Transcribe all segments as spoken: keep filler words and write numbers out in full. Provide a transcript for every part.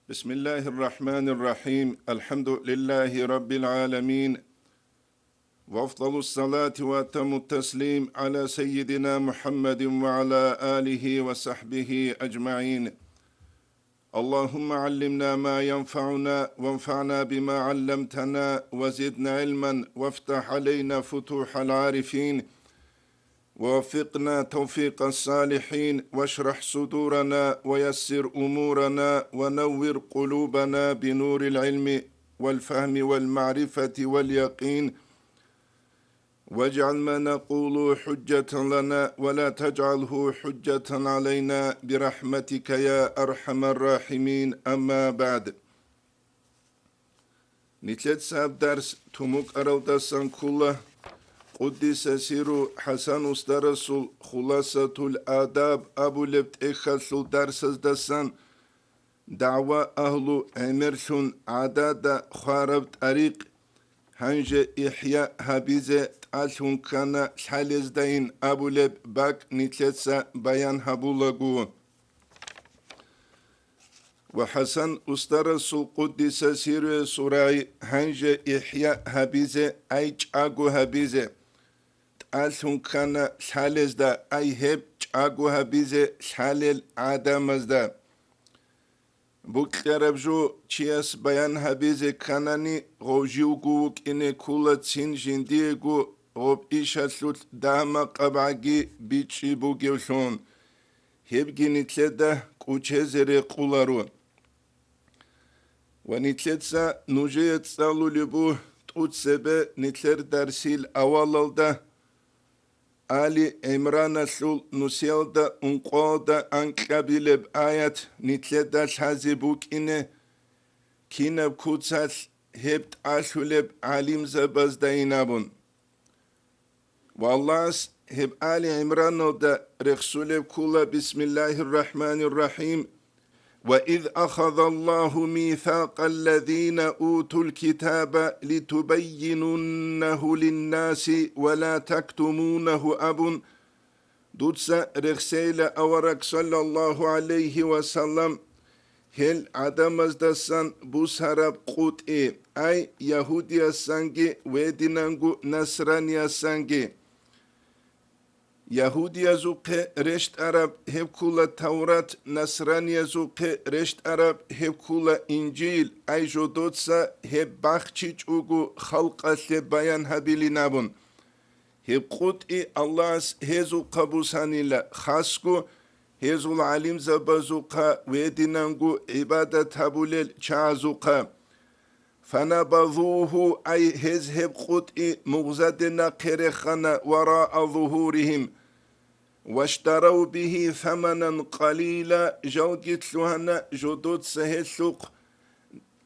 بسم الله الرحمن الرحيم. الحمد لله رب العالمين. وأفضل الصلاة وأتم التسليم على سيدنا محمد وعلى آله وصحبه أجمعين. اللهم علمنا ما ينفعنا وانفعنا بما علمتنا وزدنا علما وافتح علينا فتوح العارفين ووفقنا توفيق الصالحين واشرح صدورنا ويسر أمورنا ونور قلوبنا بنور العلم والفهم والمعرفة واليقين واجعل ما نقول حجة لنا ولا تجعله حجة علينا برحمتك يا أرحم الراحمين. أما بعد. Нилъеца гьаб дарс тумукъаралдасан ккола, Къуддиса сиру ХӀасан устарасул Хуласатул Адаб абулеб тӀехьалъул дарсаздасан, дагӀва агьлу гӀемерлъун гӀадада хвараб тӀарикъ, гьанже ихӀя гьабизе тӀалъун ккана лъалездайин абулеб бакӀ нилъеца баян гьабулаго. Ва ХӀасан устарасул Къуддиса сируясул рагӀи гьанже ихӀя гьабизе, ай чӀаго гьабизе тӀалъун ккана лъалезда, ай гьеб чӀаго гьабизе лъалел гӀадамазда. Букьараб жо чияс баян гьабизе кканани, гъов живго вукӀине ккола цин жиндиего гъоб ишалъулъ дагьа-макъабгӀаги бичӀчӀи бугевлъун, гьебги нилъеда кӀучезе рекъоларо. Ва нилъеца нужее цӀалулеб буго тӀоцебе нилъер дарсил авалалда, Али ГӀимраналъул нусиялда ункъоялда анкьабилеб аят нилъеда лъазе букӀине, кинаб куцалъ гьеб тӀалъулеб гӀалимзабаздайин абун. Ва Аллагьас гьеб Али ГӀимраналда рехсулеб ккола: بسم الله الرحمن الرحيم. وإذ أخذ الله ميثاق الذين أوتوا الكتاب لتبيننه للناس ولا تكتمونه абун, дуца рехсейила авараг саллаллагьу гӀалайгьи ва саллам, гьел гӀадамаздасан бусараб къутӀи, ай, ягьудиясанги ва гьединанго насраниясанги. Ягьудиязухъе рещтӀараб гьеб ккола Таврат, насраниязухъе рещтӀараб гьеб ккола Инжил, ай жодоца гьеб бахчичӀого халкъалъе баян гьабилин абун. Гьеб къутӀи Аллагьас гьезухъа бусанила, хасго гьезул гӀалимзабазухъа ва гьединанго гӀибадат гьабулел чагӀазухъа. فنبذوه, ай гьез гьеб къутӀи мугъзаде нахъе рехана, وراء ظهورهم, واشتروا به ثمنا قليلا, жалги лъугьана жодоца гьелъухъ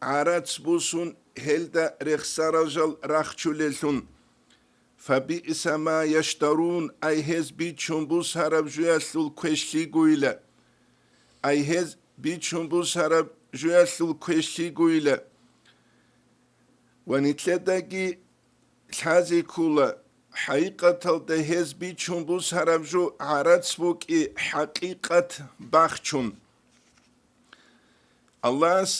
гӀарац бусун гьелда рехсарал жал рахчулеллъун. فبئس ما يشترون, ай гьез бичун бусараб жуялъул квешлъигойила. Ай гьез бичун бусараб жуялъул квешлъигойила. Ва нилъедаги лъазе ккола, хӀакъикъаталда гьез бичун бусараб жо гӀарац букӀи хӀакъикъат бахчун. Аллагьас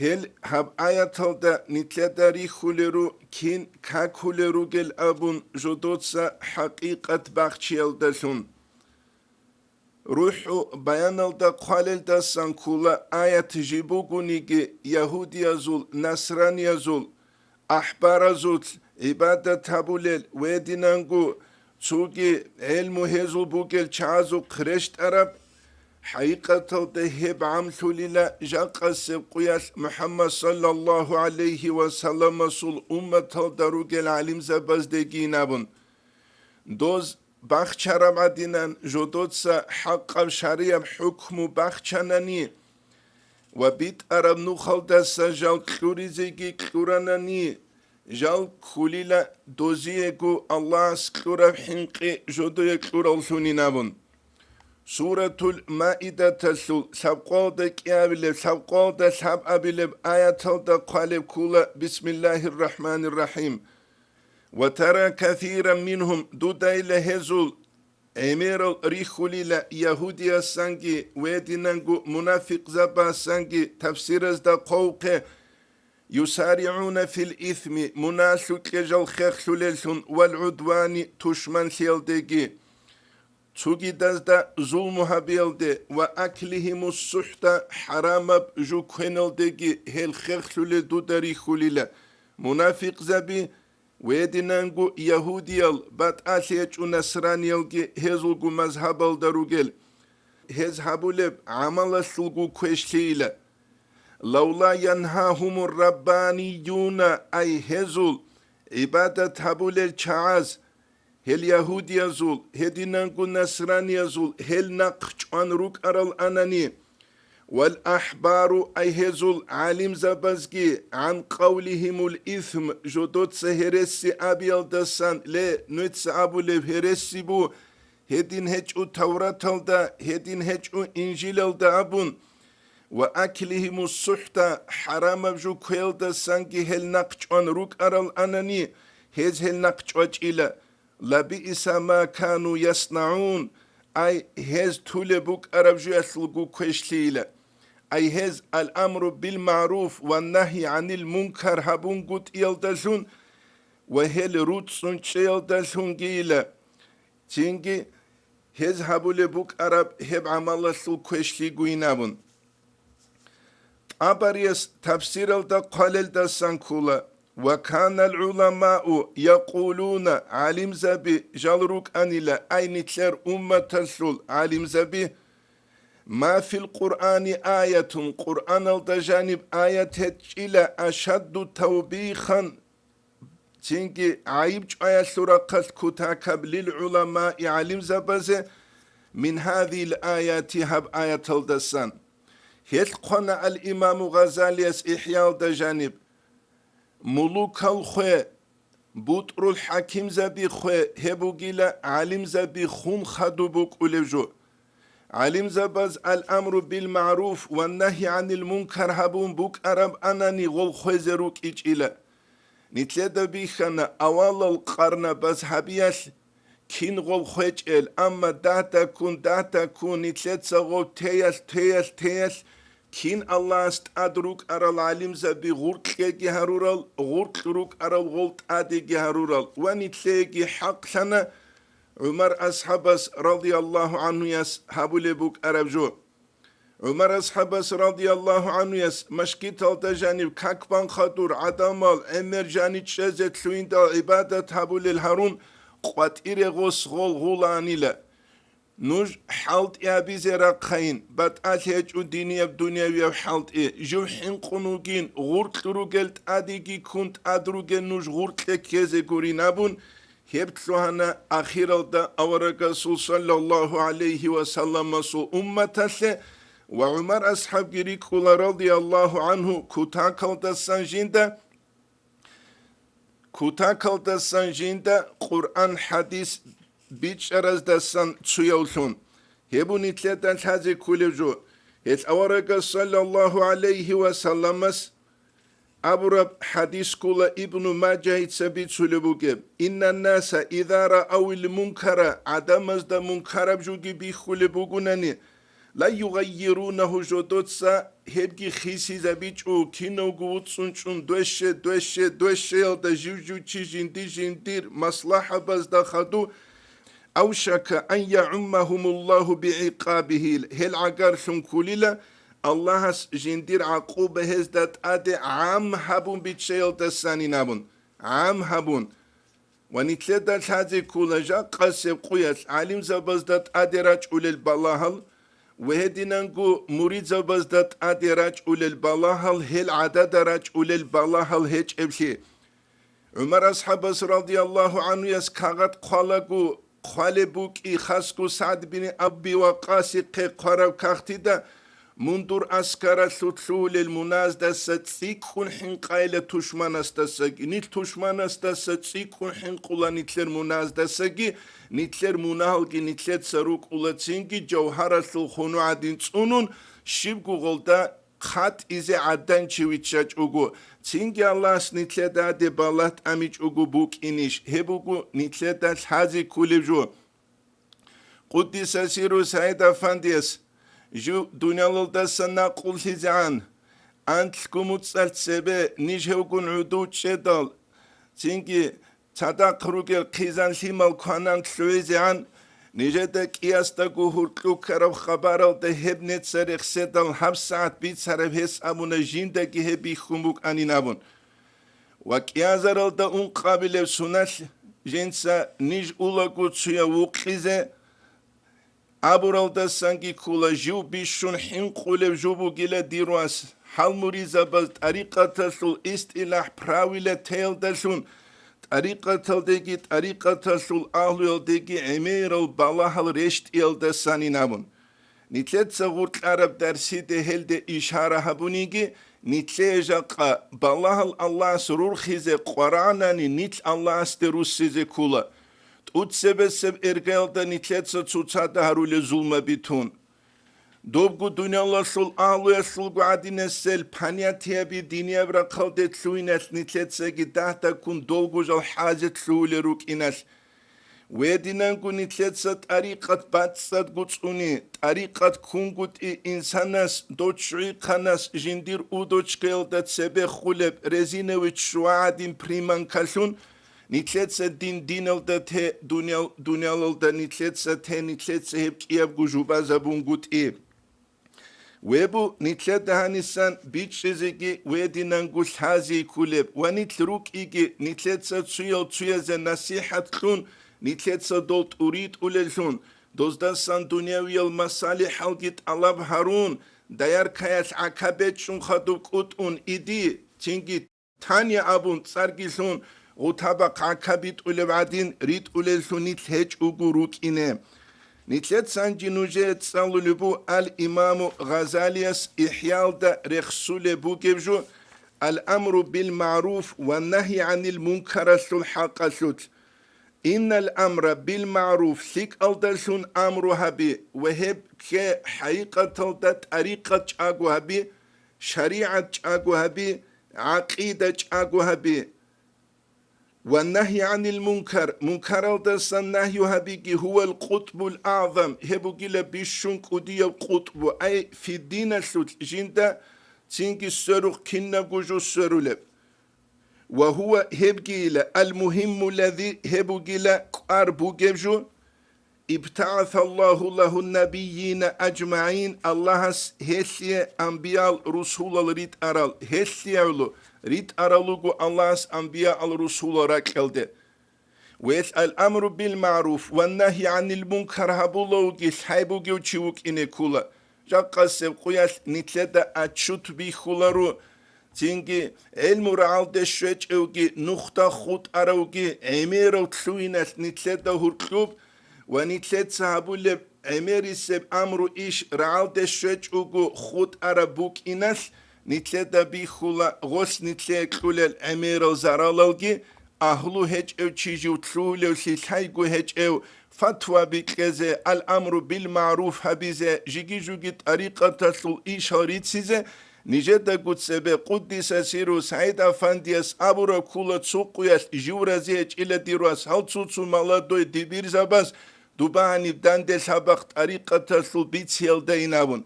гьел гьаб аяталда нилъеда рихьулел ру кин какулел ругел абун жодоца хӀакъикъат бахчиялдалъун. РухӀу баяналда хъвалелдасан ккола аят жиб бугониги ягьудиязул, насраниязул, ахӀбаразулъ гӀибадат гьабулел ва гьединанго цоги гӀелму гьезул бугел чагӀазухъ рещтӀараб, хӀакъикъаталда гьеб гӀамлъулила жакъасеб къуялъ МухӀаммад саллаллагьу гӀалайгьи ва салламасул умматалда ругел гӀалимзабаздегин абун. Доз бахчараб гӀадинан жодоца хӀакъаб шаргӀияб хӀукму бахчанани ва битӀараб нухалдаса жал кьуризеги кьуранани, жал ккулила дозиего Аллагьас кьураб хӀинкъи жодое кьураллъунин абун. Суратул Маидаталъул лъабкъоялда кӀиабилеб, лъабкъоялда лъабабилеб аяталда хъвалеб ккола: بسم الله الرحمن الرحيم. وترى كثيرا منهم, дудайила гьезул гӀемерал рихьулила ягьудиясанги ва гьединанго мунафикъзабасанги, тафсиразда хъвавухъе, «юсаригӀуна фил исми», муналъукье жал хехлъулеллъун, «вал гӀудвани», тушманлъиялдеги, цогидазда зулму гьабиялде, «ва аклигьимус сухӀта», хӀарамаб жу квеналдеги гьел хехлъулел дуда рихьулила. Мунафикъзаби ва гьединанго ягьудиял, батӀалъи гьечӀо насраниялги гьезулго мазгьабалда ругел, гьез гьабулеб гӀамалалъулго квешлъийила. «Лавла янгьагьумур раббанийюна», ай гьезул гӀибадат гьабулел чагӀаз, гьел ягьудиязул, гьединанго насраниязул гьел нахъ чӀван рукӀарал анани, «вал ахӀбару», ай гьезул гӀалимзабазги, «гӀан къавлигьимул исм», жодоца гьереси абиялдасан, ле, нуеца абулеб гьереси бу, гьедин гьечӀо Тавраталда, гьедин гьечӀо Инжилалда абун, «ва аклигьимус сухӀта», хӀарамаб жу квеялдасанги гьел нахъ чӀван рукӀарал анани, гьез гьел нахъ чӀвачӀила. «Лабиса ма кану яснагӀун», ай гьез тулеб букӀараб жуялъулго квешлъийила. Ай гьез ал-амру бил-магӀруф ва нагьи гӀанил мункар гьабунгутӀиялдалъун ва гьел руцӀцӀун чӀеялдалъунгийила. Цинги гьез гьабулеб букӀараб гьеб гӀамалалъул квешлъигойин абун. ТӀабарияс тафсиралда хъвалелдасан ккола: «Ва канал гӀуламау якъулуна», гӀалимзаби жал рукӀанила, ай нилъер умматалъул гӀалимзаби, «ма фил Къуръани аятун», Къуръаналда жаниб аят гьечӀила, «ашадду тавбихан», цинги гӀайиб чӀваялъул рахъалъ кутакаб, «лил гӀуламаи», гӀалимзабазе, «мин гьазил аяти», гьаб аяталдасан. Гьелъ хъвана ал-Имаму Гъазалияс ИхӀялда жаниб: «Мулукал хве, бутӀрул хӀакимзаби хве, гьеб бугила гӀалимзаби хун хадуб букӀулев жо. ГӀалимзабаз ал-амру бил-магӀруф ва нагьи гӀанил мункар гьабун букӀараб анани, гъол хвезе рукӀичӀила. Нилъеда бихьана авалал къарнабаз гьабиялъ, кин гъол хвечӀел, амма дагьдаккун, дагьдаккун нилъеца гъов теялъ, теялъ, теялъ, кин Аллагьас тӀад рукӀарал гӀалимзаби гъуркьеги гьарурал, гъуркь рукӀарал гъол тӀадеги гьарурал, ва нилъееги хӀакълъана ГӀумар асхӀабас радияллагьу гӀанхуяс гьабулеб букӀараб жо». ГӀумар асхӀабас радияллагьу гӀанхуяс машгиталда жанив как бан хадур гӀадамал гӀемер жани чӀезе лъугьиндал гӀибадат гьабулел гьарун къватӀире гъос гъол гъулаанила. Нуж хӀалтӀи гьабизе рахъайин, батӀалъи гьечӀо динияб-дунявияб хӀалтӀи, жив хӀинкъун вугин, гъуркь ругел тӀадеги ккун тӀад ругел нуж гъуркье ккезе гурин абун, гьеб лъугьана ахиралда аварагасул саллаллагьу гӀалайгьи ва салламасул умматалъе ва ГӀумар асхӀабги рикӀкӀула радияллагьу гӀанху кутакалдасан жинда, кутакалдасан жинда Къуръан-хӀадис бичӀчӀараздасан цуявлъун. Гьеб нилъеда лъазе кколев жо. Гьелъ аварагас саллаллагьу гӀалайгьи ва салламас абураб хӀадис ккола Ибну Мажагьица бицулеб бугеб: «Иннан-наса иза раавил мункара», гӀадамазда мункараб жуги бихьулеб бугунани, «ла югъаййирунагьу», жодоца гьебги хисизабичӀо, кинавго вуцӀцӀун чӀун, двеще, двеще, двещеялда жив-жив чи жинди-жиндир маслахӀабазда хаду, «авшака ан ягӀуммагьумуллагьу бигӀикъабигьи», гьел гӀагарлъун кколила, Аллагьас жиндир гӀакъуба гьезда тӀаде гӀам гьабун биччаялдасанин абун, гӀам гьабун. Ва нилъеда лъазе ккола жакъасеб къуялъ гӀалимзабазда тӀаде рачӀулел балагьал ва гьединанго муридзабазда тӀаде рачӀулел балагьал, гьел гӀадада рачӀулел балагьал гьечӀеблъи. ГӀумар асхӀабас радияллагьу гӀанхуяс кагъат хъвалаго, хъвалеб букӀи, хасго СагӀд бин Аби Ваккасихъе хъвараб кагътида, мун дур аскаралъулъ лъугьулел муназдаса цӀикӀкӀун хӀинкъайила тушманасдасаги. Нилъ тушманасдаса цӀикӀкӀун хӀинкъула нилъер муназдасаги, нилъер мунагьалги нилъеца рукӀула цинги жавгьаралъул хунугӀадин цӀунун, щибго гъолда хъатӀизе гӀадан чи виччачӀого, цинги Аллагьас нилъеда гьаде балагь тӀамичӀого букӀинищ? Гьеб буго нилъеда лъазе кколеб жо. Къуддиса сирру СагӀид Афандияс жив дуниялалдаса накъуллъизегӀан, анлъго муцӀалъ цебе ниж гьевгун гӀодов чӀедал, цинги цадахъ ругел хъизан-лъимал кванан лъугӀизегӀан, нижеда кӀиясдаго гьуркьу ккараб хабаралда гьеб нижеца рехседал гьабсагӀат бицараб гьес абуна, жиндаги гьеб бихьун букӀанин абун. Ва кӀиазаралда ункъабилеб соналъ жинца ниж улаго цуяв вукъизе абуралдасанги ккола, жив бищун хӀинкъулев жо бугила дир вас, гьал муридзабаз тӀарикъаталъул истилахӀ правилатеялдалъун, тӀарикъаталдеги тӀарикъаталъул агьлуялдеги гӀемерал балагьал рещтӀиялдасанин абун. Нилъеца гъуркьараб дарсиде гьелде ишара гьабуниги, нилъее жакъа балагьал Аллагьас рурхизе къварагӀанани, нилъ Аллагьасде руссизе ккола. ТӀуцебесеб эргаялда нилъеца цоцазда гьарулел зулмаби тун. Добго дуниялалъул агьлуялъулго гӀадинасел понятияби динияб рахъалде лъугьиналъ нилъецаги дагь-дагьккун долго жал хӀазе лъугьулел рукӀиналъ. Гьединанго нилъеца тӀарикъат бацӀцӀадго цӀуни, тӀарикъат ккунгутӀи инсанас, доччухъанас жиндир удочкаялда цебе хулеб резиновый ччугӀа гӀадин приманкалъун, нилъеца дин диналда те, дуниял дуниялалда нилъеца те, нилъеца гьеб кӀиябго жубазабунгутӀи. Гьеб нилъеда гьанисан бичӀчӀизеги гьединанго лъази кколеб ва нилъ рукӀиги нилъеца цуял-цуязе насихӀат кьун, нилъеца дол тӀуритӀулеллъун, доздасан дунявиял масалихӀалги тӀалаб гьарун, дояркаялъ гӀака бечӀчӀун хадуб кӀутӀун иди, цинги Таня абун цӀарги лъун, гъутаба хъакабитӀулеб гӀадин ритӀулеллъун нилъ гьечӀого рукӀине. Нилъецанги нужее цӀалулеб бу ал-Имаму Гъазалияс ИхӀялда рехсулеб бугеб жо, ал-амру бил-магӀруф ва нагьи гӀанил мункаралъул хӀакъалъулъ. Иннал амра бил-магӀруф, лъикӀалдалъун амру гьаби ва гьеб кке хӀакъикъаталда тӀарикъат чӀаго гьаби, шаригӀат чӀаго гьаби, гӀакъида чӀаго гьаби. Ва нагьи гӀанил мункар, мункаралдасан нагью гьабиги, гьувал къутӀбул агӀзам, гьеб бугила бищун кӀудияв къутӀбу, ай фиддиналъулъ жинда цинги сверухъ кинабго жо сверулеб. Ва гьува гьебгийила, ал-мугьимму лази, гьеб бугила кӀвар бугеб жо, ибтагӀасаллагьу лагьун набиййина ажмагӀин, Аллагьас гьелъие анбиял-русулал ритӀарал, гьелъиялъул ритӀарал руго Аллагьас анбиял-русулал ракьалде. Гьелъ ал-амру бил-магӀруф ва нагьи гӀанил мункар гьабулевги лъай бугев чи вукӀине ккола. Жакъасеб къуялъ нилъеда отчет бихьуларо, цинги гӀелму рагӀалде щвечӀевги, нухда хутӀаравги гӀемерав лъугьиналъ нилъеда гьуркьуб ва нилъеца гьабулеб гӀемерисеб амру иш рагӀалде щвечӀого хутӀараб букӀиналъ, нилъеда бихьула гъолъ нилъее кьулел гӀемерал заралалги, агьлу гьечӀев чи жив лъугьулевлъи лъайго гьечӀев, фатва бикьезе, ал-амру бил-магӀруф гьабизе, жиги-жуги тӀарикъаталъул ишал рицизе, нижедаго цебе Къуддиса сирру СагӀид Афандияс абураб ккола цо къуялъ жив рази гьечӀила дир вас, гьал цо-цо молодой дибирзабаз дуба гьаниб данде лъабахъ тӀарикъаталъул бициялдайин абун.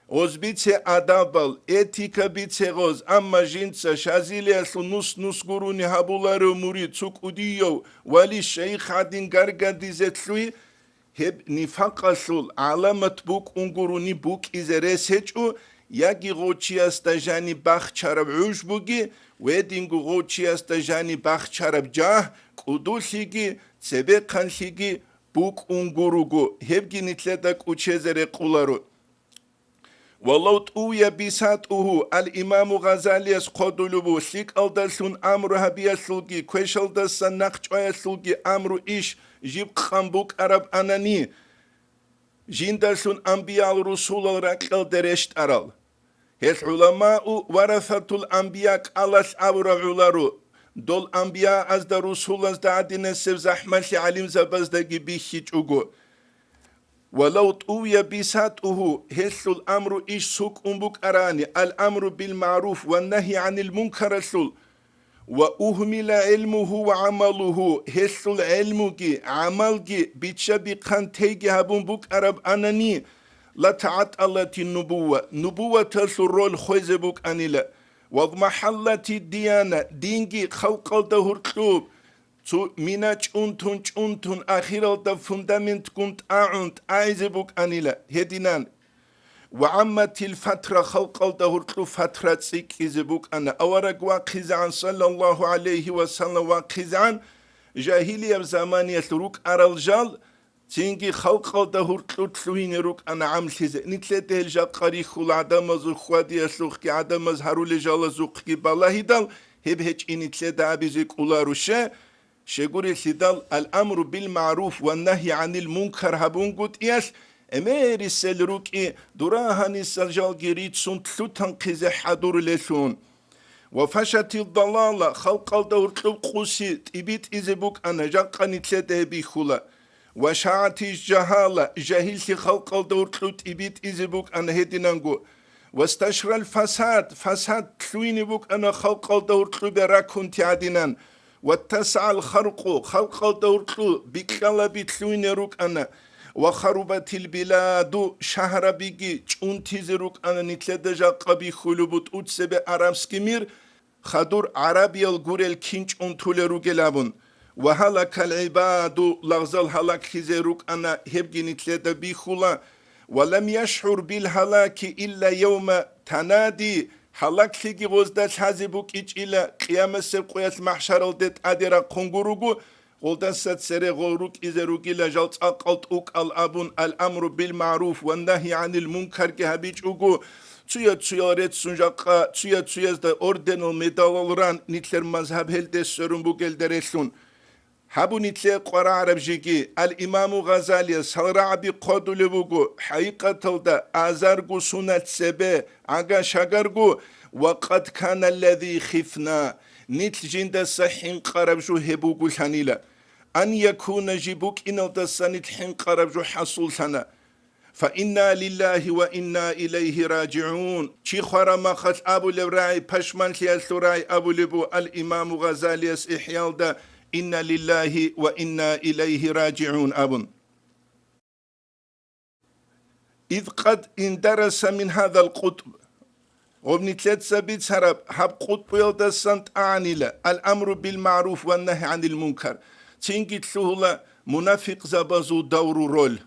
Гъоз бице адабал, этика бице гъоз, амма жинца Шазилиялъул нус-нус гурони гьабуларев мурид цо кӀудияв вали-шайих гӀадин гаргадизе лъугьи, гьеб нифакъалъул гӀаламат букӀун гурони букӀизе рес гьечӀо, яги гъов чиясда жаниб бахчараб гӀуж буги, гьединго гъов чиясда жаниб бахчараб жагь, кӀудулъиги, цебехъанлъиги букӀун гуруго, гьебги нилъеда кӀучезе рекъоларо. Валав тӀувия бисатӀугьу, ал-Имаму Гъазалияс хъодулеб бу, лъикӀалдалъун амру гьабиялъулги, квешалдасан нахъчӀваялъулги амру иш жиб къан букӀараб анани, жиндалъун анбиял-русулал ракьалде рещтӀарал. Гьел гӀуламау варасатул анбия кӀалалъ абураб гӀоларо, дол анбияазда-русулазда гӀадинасеб захӀмалъи гӀалимзабаздаги бихьичӀого. Валав тӀувия бисатӀугьу, гьелъул амру иш сукӀун букӀарани, ал-амру бил-магӀруф ва нагьи гӀанил мункаралъул, Ва угьмила гӀилмугьу ва гӀамалугьу, гьелъул гӀилмуги гӀамалги бичча-бихъан тейги гьабун букӀараб анани, ла тагӀатталати нубувва, нубувваталъул роль хвезе букӀанила, ва махӀаллати дияна, динги халкъалда гьуркьуб, цо мина чӀунтун-чӀунтун ахиралда фундаментгун тӀагӀун тӀагӀизе букӀанила гьединан. Ва гӀамматил фатра, халкъалда гьуркьу фатра цӀикӀкӀизе букӀана, авараг вахъизегӀан, саллаллагьу гӀалайгьи ва саллам, вахъизегӀан, жагьилияб заманиялъ рукӀарал жал, цинги халкъалда гьуркьу лъугьине рукӀана гӀамлъизе. Нилъеда гьел жакъа рихьула гӀадамазул хьвадиялъухъги, гӀадамаз гьарулел жалазухъги балагьидал, гьеб гьечӀин нилъеда абизе кӀоларо. Щай? Щегурелъидал, ал-амру бил-магӀруф ва нагьи гӀанил мункар гьабунгутӀиялъ, гӀемерисел рукӀи, дура гьаниса жалги рицун лъутанхъизе хӀадурулелъун. Ва фашатил далала, халкъалда гьуркьуб къуси тӀибитӀизе букӀана, жакъа нилъеда гьеб бихьула. Ва шагӀатил жагьала, жагьиллъи халкъалда гьуркьуб тӀибитӀизе букӀана гьединанго. Васташрал фасад, фасад лъугьине букӀана халкъалда гьуркьубе ракунти гӀадинан. ВаттасагӀал харкъу, халкъалда гьуркьу бикьалаби лъугьине рукӀана. Ва харубатил биладу, шагьрабиги чӀунтизе рукӀана, нилъеда жакъа бихьулеб бу тӀуцебе арабский мир, хадур гӀарабиял гурел кин чӀунтулел ругел абун. Ва гьалакал гӀибаду, лагъзал гьалаглъизе рукӀана, гьебги нилъеда бихьула. Ва лам яшгӀур бил гьалаки илла явма танади, гьалаглъиги гъозда лъазе букӀичӀила, къиямасеб къоялъ махӀшаралде тӀаде рахъун гуруго, гъолдаса цере гъол рукӀизе ругила жал цӀакъал тӀукӀал абун, ал-амру бил-магӀруф ва нагьи гӀанил мункарги гьабичӀого, цуя-цуял реццун жакъа, цуя-цуязда орденал медалал ран, нилъер мазгьаб гьелде сверун бугелда релълъун. Гьабу нилъее къварагӀараб жеги, ал-Имаму Гъазалияс гьал рагӀаби хъодулев вуго, хӀакъикъаталда азарго сунат цебе, гӀага-шагарго, ва къад кана аллази хифна, нилъ жиндаса хӀинкъараб жо гьеб бугулъанила. Ан якуна жи букӀиналдаса нилъ хӀинкъараб жо хӀасуллъана. Фа инна лиллагьи ва инна илайгьи ражигӀун. Чи хвараб махалъ абулеб рагӀи, пашманлъиялъул рагӀи абулеб бу ал-Имаму Гъазалияс ИхӀялда, «Инна лиллагьи ва инна илайгьи ражигӀун», абун. Ид къад индараса мин гьадал къутӀб. Гъоб нилъеца бицараб гьаб къутӀбуялдасан тӀагӀанила ал-амру бил-магӀруф ва нагьи гӀанил мункар. Цинги лъугьула мунафикъзабазул давру роль.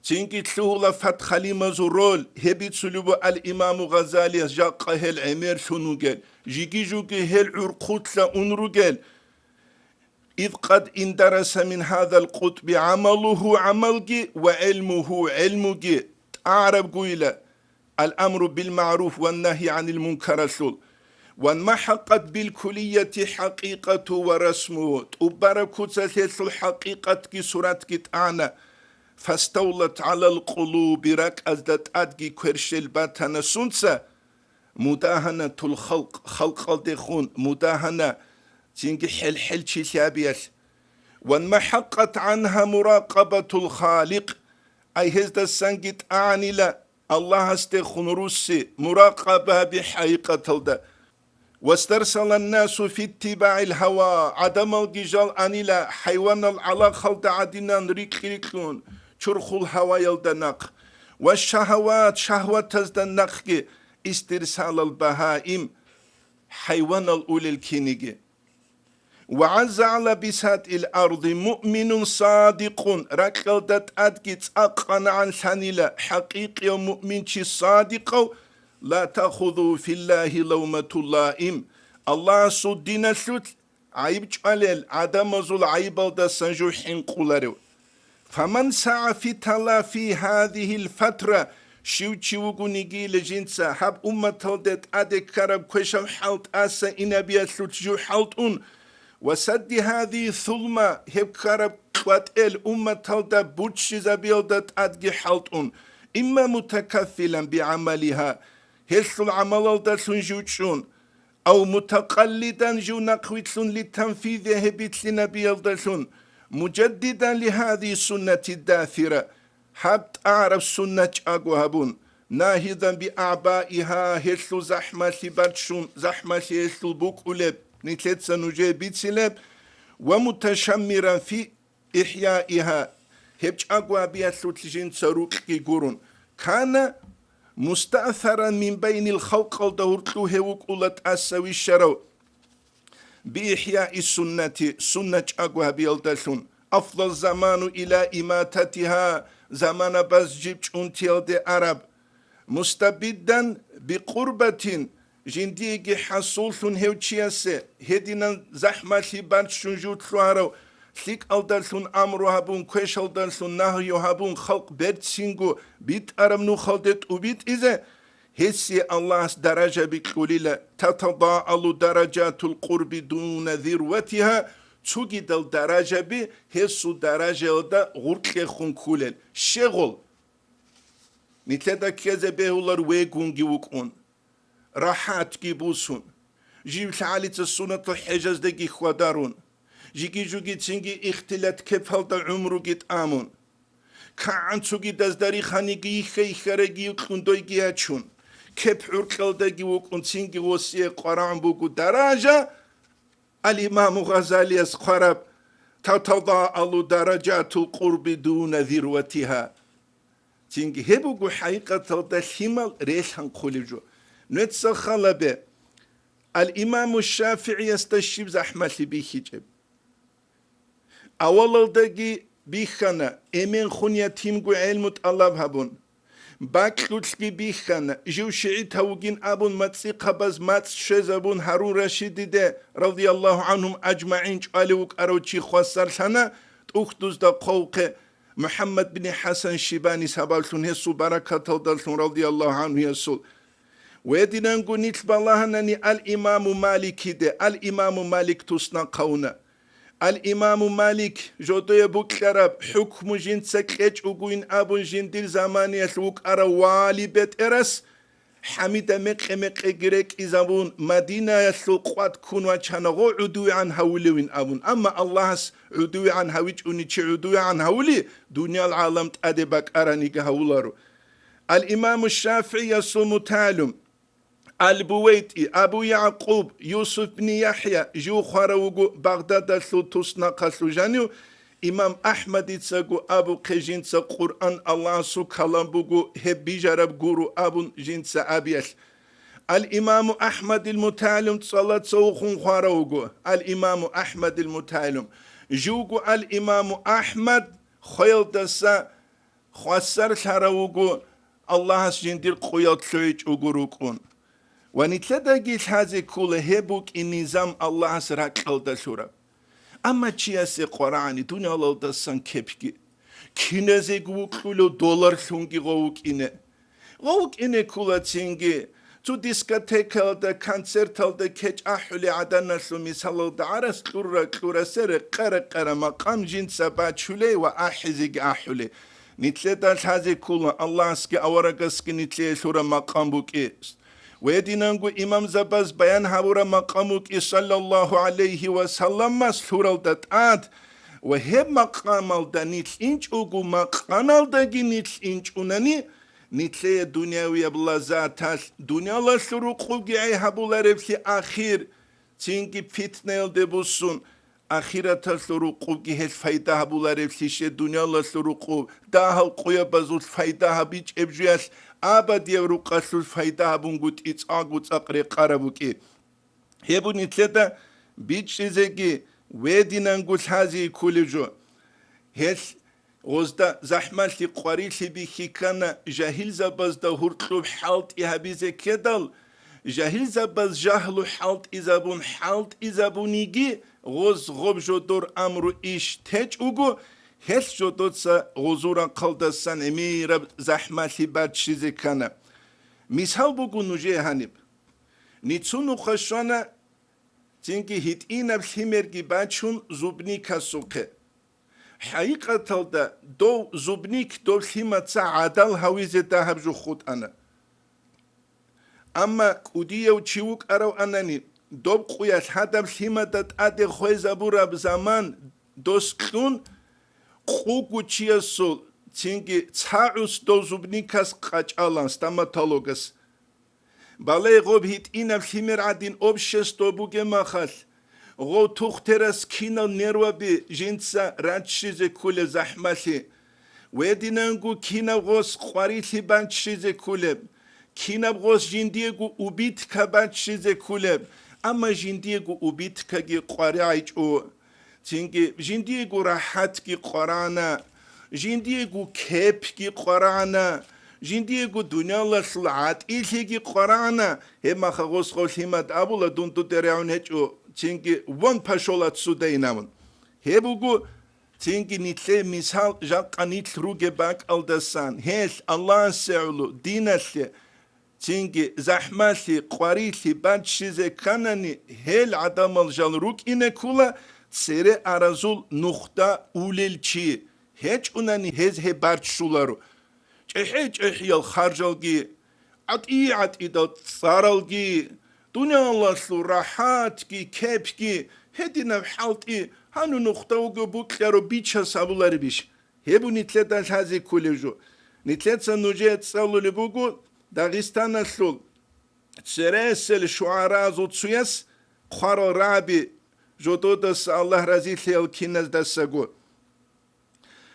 Цинги лъугьула фатхалимазул роль. Гьеб бицулеб бу ал-Имаму Гъазалияс жакъа гьел гӀемерлъун вугел, жиги-жуги гьел гӀурхъулъа ун ругел. Ид къад индараса мин гьадал къутӀби гӀамалугьу гӀамалги ва гӀилмугьу гӀилмуги тӀагӀарабгойила ал-амру бил-магӀруф ва нагьи гӀанил мункаралъул. Ва махӀакъат бил-куллияти хӀакъикъату ва расмугьу, тӀубараб куцалъ гьелъул хӀакъикъатги суратги тӀана. Фаставлат гӀалал къулуби, ракӀазда тӀадги кверщел батана сунца, мудагьанатул халкъ, халкъалдехун мудагьана, цинги хӀел-хӀел чилъабиялъ. Ва махӀакъат гӀангьа муракъабатул халикъ, ай гьездасанги тӀагӀанила Аллагьасдехун русси, муракъаба гьаби хӀакъикъаталда. Вастарсалан насу фи иттибагӀил гьава, гӀадамалги жал анила хӀайванал гӀалахалда гӀадинан рикь-риклъун, чурхул гьаваялда нахъ, ва шагьават, шагьватазда нахъги, истирсалал багьаим, хӀайванал улел киниги. Ва гӀазза гӀала бисатил арди муъминун садикъун, ракьалда тӀадги цӀакъ къанагӀанлъанила хӀакъикъияв муъминчи садикъав, ла таахузугьу филлагьи лавмату лаим, Аллагьасул диналъулъ гӀайиб чӀвалел гӀадамазул гӀайибалдасан жо хӀинкъуларев. Фаман сагӀа фи талафи гьазигьил фатра, щив чи вугониги жинца гьаб умматалде тӀаде ккараб квешаб хӀал тӀаса инабиялъулъ жо хӀалтӀун, ва садди гьазигьи сулма, гьеб ккараб кьватӀел умматалда буччизабиялда тӀадги хӀалтӀун, имма мутакаффилан бигӀамалигьа, гьелъул гӀамалалдалъун жив чӀун, ав мутакъаллидан жив нахъвилълъун литанфизе гьеб битлъинабиялдалъун, мужаддидан лигьади суннати дафира, гьаб тӀагӀараб суннат чӀаго гьабун, нагьидан биагӀбаигьа, гьелъул захӀмалъи баччун, захӀмалъи гьелъул букӀулеб. Нилъеца нужее бицилеб: «Ва муташаммиран фи ихӀяиха», гьеб чӀаго гьабиялъулъ жинца рукьги гурун, «кана мустаъсаран мин байнил халкъалда гьуркьу гьев вукӀула тӀаса вищарав». «Би ихӀяи суннати», суннат чӀаго гьабиялдалъун, «афдал заману ила имататиха», заманабаз жиб чӀунтиялде араб, «мустабиддан би къурбатин», жиндиеги хӀасуллъун гьев чиясе, гьединан захӀмалъи баччун жутлъугьарав, лъикӀалдалъун амру гьабун, квешалдалъун нагью гьабун, халкъ берцинго битӀараб нухалде тӀубитӀизе, гьесие Аллагьас даражаби кьулила, «татадаалу даражатул къурби дуна зирватиха», цогидал даражаби гьесул даражаялда гъуркьехун кколел. Щегъул? Нилъеда ккезе бегьулар вегунги вукӀун, рахӀатги бусун, жив лъагӀалица суннатал хӀежаздаги хьвадарун, жиги-жугицинги ихтилат кепалда гӀумруги тӀамун. КигӀан цогидазда риханиги йихьа-йихьараги юкьун дойги ячун, кеп гӀуркьалдаги вукӀун, цинги гъосие къварагӀун буго даража, ал-Имаму Гъазалияс хъвараб: «Татадаалу даражатул къурби дуна зирватиха». Цинги гьеб буго хӀакъикъаталда лъимал релъанхъулеб жо. Нуеца халабе, ал-Имаму ШафигӀиясда щиб захӀмалъи бихьичӀеб? Авалалдаги бихьана, эменхун ятимго гӀелму тӀалаб гьабун. Бакьулъги бихьана, жив шигӀитав вугин абун, мацӀихъабаз мацӀ щвезабун, Гьарун Рашидиде, радияллагьу гӀанхум ажмагӀин, чӀвалев вукӀарав чи хвасарлъана, тӀухьдузда хъвавухъе, МухӀаммад бин ХӀасан Шибани сабаблъун, гьесул баракаталдалъун, радияллагьу гӀанхуясул. Гьединанго нилъ балагьанани ал-Имаму Маликиде, ал-Имаму Малик туснахъ гьавуна. Ал-Имаму Малик жодое букьараб хӀукму жинца кьечӀ бугин абун жиндир заманиялъ вукӀарав вали бетӀерас, ХӀамида мекъи-мекъиги рекӀизабун, Мадинаялъул къват ккун вачана гъо гӀудувегӀан гьавулевин абун. Амма Аллагьас гӀудувегӀан гьавичӀони чи гӀудувегӀан гьавули, дуниял гӀалам тӀаде бакӀараниги гьавуларо. Ал-Имаму ШафигӀиясул мутагӀалим, Ал-БувайтӀи, Абу ЯгӀкъуб, Юсуф бни ЯхӀя, жив хварав вуго Багъдадалъул туснахъалъув жанив, имам АхӀмадицаго абухъе жинца Къуръан Аллагьасул калам буго, гьеб бижараб гуро абун жинца абиялъ. Ал-Имаму АхӀмадил мутагӀалим цӀалаца вухун хварав вуго, ал-Имаму АхӀмадил мутагӀалим. Живго ал-Имаму АхӀмад хвеялдаса хвасарлъарав вуго, Аллагьас жиндир къуял лъугӀичӀого рукӀун. Ва нилъедаги лъазе ккола гьеб букӀин низам Аллагьас ракьалда лъураб. Амма чиясе къварагӀани дуниялалдасан кепги, киназего вукьулев долларлъунги гъов вукӀине. Гъов вукӀине ккола цинги, цо дискотекаялда, концерталда кечӀ ахӀулей гӀаданалъул мисалалда гӀарац кьура-кьурасе рекъа-рекъара макъам жинца бачулей ва ахӀизеги ахӀулей. Нилъеда лъазе ккола, Аллагьасги аварагасги нилъее лъураб макъам букӀи. Гьединанго имамзабаз баян гьабураб макъам букӀи, саллаллагьу гӀалайгьи ва салламас лъуралда тӀад, ва гьеб макъамалда нилъ инчӀого, макъаналдаги нилъ инчӀунани, нилъее дуниявияб лаззаталъ, дуниялалъул рукъубги гӀей гьабулареблъи ахир, цинги питнаялде буссун, ахираталъул рукъубги гьелъ пайда гьабулареблъище, дуниялалъул рукъуб дагьал къуябазулъ пайда гьабичӀеб жуялъ абадияб рукъалъулъ пайда гьабунгутӀи цӀакъго цӀакъ рекъараб букӀи. Гьеб нилъеда бичӀчӀизеги, гьединанго лъазе кколеб жо. Гьелъ гъозда захӀмалъи къварилъи бихьи ккана, жагьилзабазда гьуркьуб хӀалтӀи гьабизе ккедал, жагьилзабаз жагьлу хӀалтӀизабун, хӀалтӀизабуниги, гъоз гъоб жодор амру иш течӀ уго, гьелъ жодоца гъозул рахъалдасан гӀемераб захӀмалъи баччизе ккана. Мисал буго нужее гьаниб. Ницун нухъа щвана цинги гьитӀинаб лъимерги бачун зубникасухъе. ХӀакъикъаталда дов зубник дов лъимаца гӀадал гьавизе дагьаб жо хутӀана. Амма кӀудияв чи вукӀаравани, доб къуялъ гьадаб лъимада тӀаде хвезабураб заман дос кьун, къуго чиясул цинги ца гӀус дов зубникас къачӀалан стоматологас. Балай гъоб гьитӀинаб лъимер гӀадин общество бугеб махалъ, гъов тухтерас кинал нерваби жинца раччизе ккулеб захӀмалъи, гьединанго кинаб гъос къварилъи баччизе ккулеб, кинаб гъос жиндиего убитка баччизе ккулеб, амма жиндиего убиткаги къваригӀичӀо. Цинги жиндиего рахӀатги къварана, жиндиего кепги къварана, жиндиего дуниялалъул гӀатӀилъиги къварана, гьеб махалъ гъос гъов лъимад абула, дун дуда регӀун гьечӀо, цинги вон пошёл отсюда инабун. Гьеб буго, цинги нилъее мисал, жакъа нилъ ругеб бакӀалдасан, гьелъ Аллагьасе гӀоло, диналъе, цинги захӀмалъи, къварилъи баччизе кканани, гьел гӀадамал жал рукӀине ккула цере аразул нухда улел чи, гьечӀунани гьез гьеб баччуларо. ЧӀехӀей-чӀехӀиял харжалги, гӀатӀи-гӀатӀидал цӀаралги, дуниялалъул рахӀатги, кепги, гьединаб хӀалтӀи, гьанун нухда вуго букьаро, бичас абуларебищ? Гьеб нилъеда лъазе кколев жо. Нилъеца нужее цӀалулеб буго Дагъистаналъул цересел шугӀаразул цояс хъварал рагӀаби, жододаса Аллагь разилъаял киназдасаго.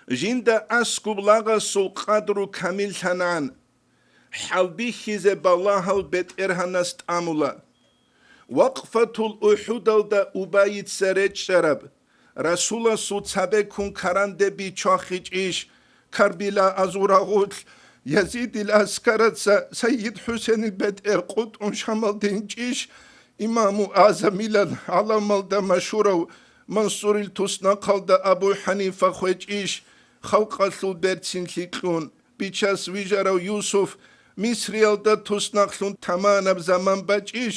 Жинда аскӀуб лагъасул къадру камиллъанагӀан, хӀалбихьизе балагьал БетӀергьанас тӀамула. Вакъфатул УхӀудалда Убайица речӀчӀараб, Расуласул цабеккун каранде бичвахичӀищ, Карбила азурагъулъ Язидил аскараца Сайид ХӀусенил бетӀер къутӀун Шамалде инчӀищ, Имаму Азамилан гӀаламалда машгьурав Мансурил туснахъалда Абу ХӀанифа хвечӀищ, халкъалъул берцинлъи кьун, бичас вижарав Юсуф Мисриялда туснахълъун таманаб заман бачӀищ,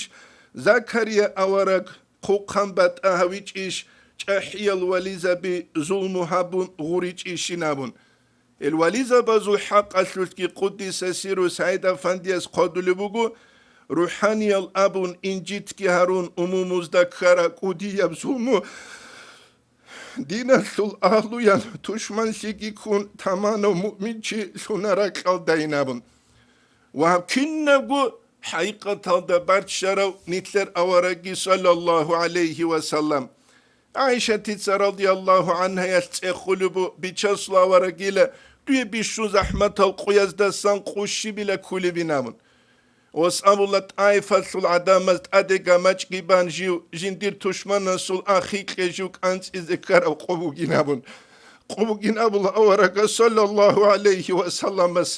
Закария авараг хъухъан батӀа гьавичӀищ, чӀахӀиял вализаби зулму гьабун гъуричӀищин абун. Гьел вализабазул хӀакъалъулъги Къуддиса сиру СагӀид-афандияс хъвадулеб буго, рухӀаниял абун, инжитги гьарун, умумузда ккараб кӀудияб зулму диналъул агьлуян тушманлъиги ккун, таманав муъминчи лъуна ракьалдайин абун. Ва гьаб кинабго хӀакъикъаталда баччарав нилъер аварагги, саллаллагьу гӀалайгьи ва саллам. ГӀайшатица, радияллагьу гӀангьаялъ, цӀехулеб бу, Бичасул аварагила, дуе бищун захӀматал къуяздасан къу щибила ккулебин абун. Ос абула, ТӀаифалъул гӀадамаз тӀаде гамачӀги бан жив, жиндир тушманасул ахикье жив кӀанцӀизе ккараб къо бугин абун. Къо бугин абула аварагас, саллаллагьу гӀалайгьи ва салламас.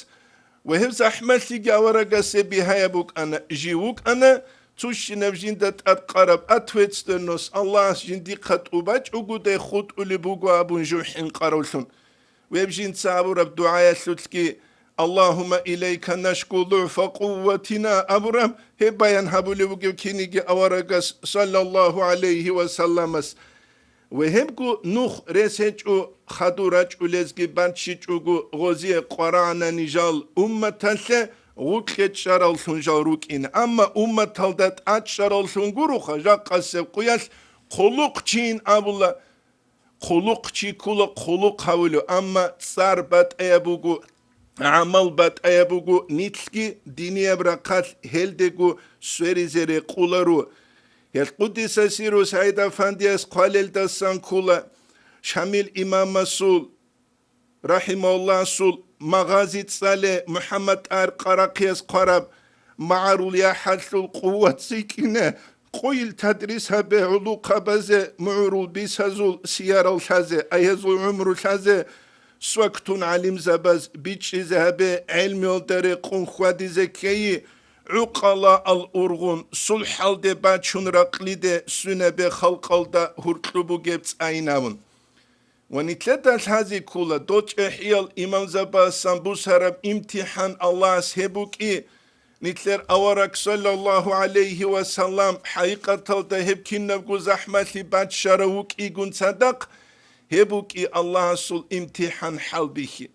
Ва гьеб захӀмалъиги аварагасе бигьаяб букӀана, жив вукӀана, цущинаб жинда тӀадкъараб ответственность, Аллагьас жиндихъа тӀубачӀогодай хутӀулеб буго абун жив хӀинкъаравлъун. Гьеб жинца абураб дугӀаялъулъги, «Аллагьумма илайка нашку дугӀфа къувватина», абураб, гьеб баян гьабулев вугев киниги аварагас, саллаллагьу гӀалайгьи ва салламас. Ва гьебго нух рес гьечӀо, хадур рачӀулезги баччичӀого гъозие къварагӀанани жал умматалъе гъукье чӀаравлъун жал рукӀин, амма умматалда тӀачӀаравлъун гуроха жакъасеб къуялъ хъулухъчийин абула. Хъулухъчи ккола хъулухъ гьавулев, амма цӀар батӀаяб буго, гӀамал батӀаяб буго, нилъги динияб рахъалъ гьелдего сверизе рекъоларо. Гьел Къуддиса сиру СагӀид-афандияс хъвалелдасан ккола Шамил имамасул, рахӀимагьуллагьасул, Магъази цӀале МухӀаммад ТӀагьир Къарахъияс хъвараб, МагӀарул яхӀалъул къуват зикьине, къойил тадрис гьабе гӀулухъабазе, мугӀрул бисазул сиярал лъазе, аязул гӀумру лъазе, свактун гӀалимзабаз бичӀчӀизе гьабе, гӀелмиялда рекъун хьвадизе ккейи, гӀукъалаал ургъун, сулхӀалде бачун ракълиде, свинабе халкъалда гьуркьу бугеб цӀайинавун. Ва нилъеда лъази ккола, дол чӀехӀиял имамзабасан бусараб имтихӀан Аллагьас гьеб букӀи, нилъер авараг, саллаллагьу гӀалайгьи ва саллам, хӀакъикъаталда гьеб кинабго захӀмалъи баччарав вукӀигун цадахъ, гьеб букӀи Аллагьасул имтихӀан хӀалбихьи.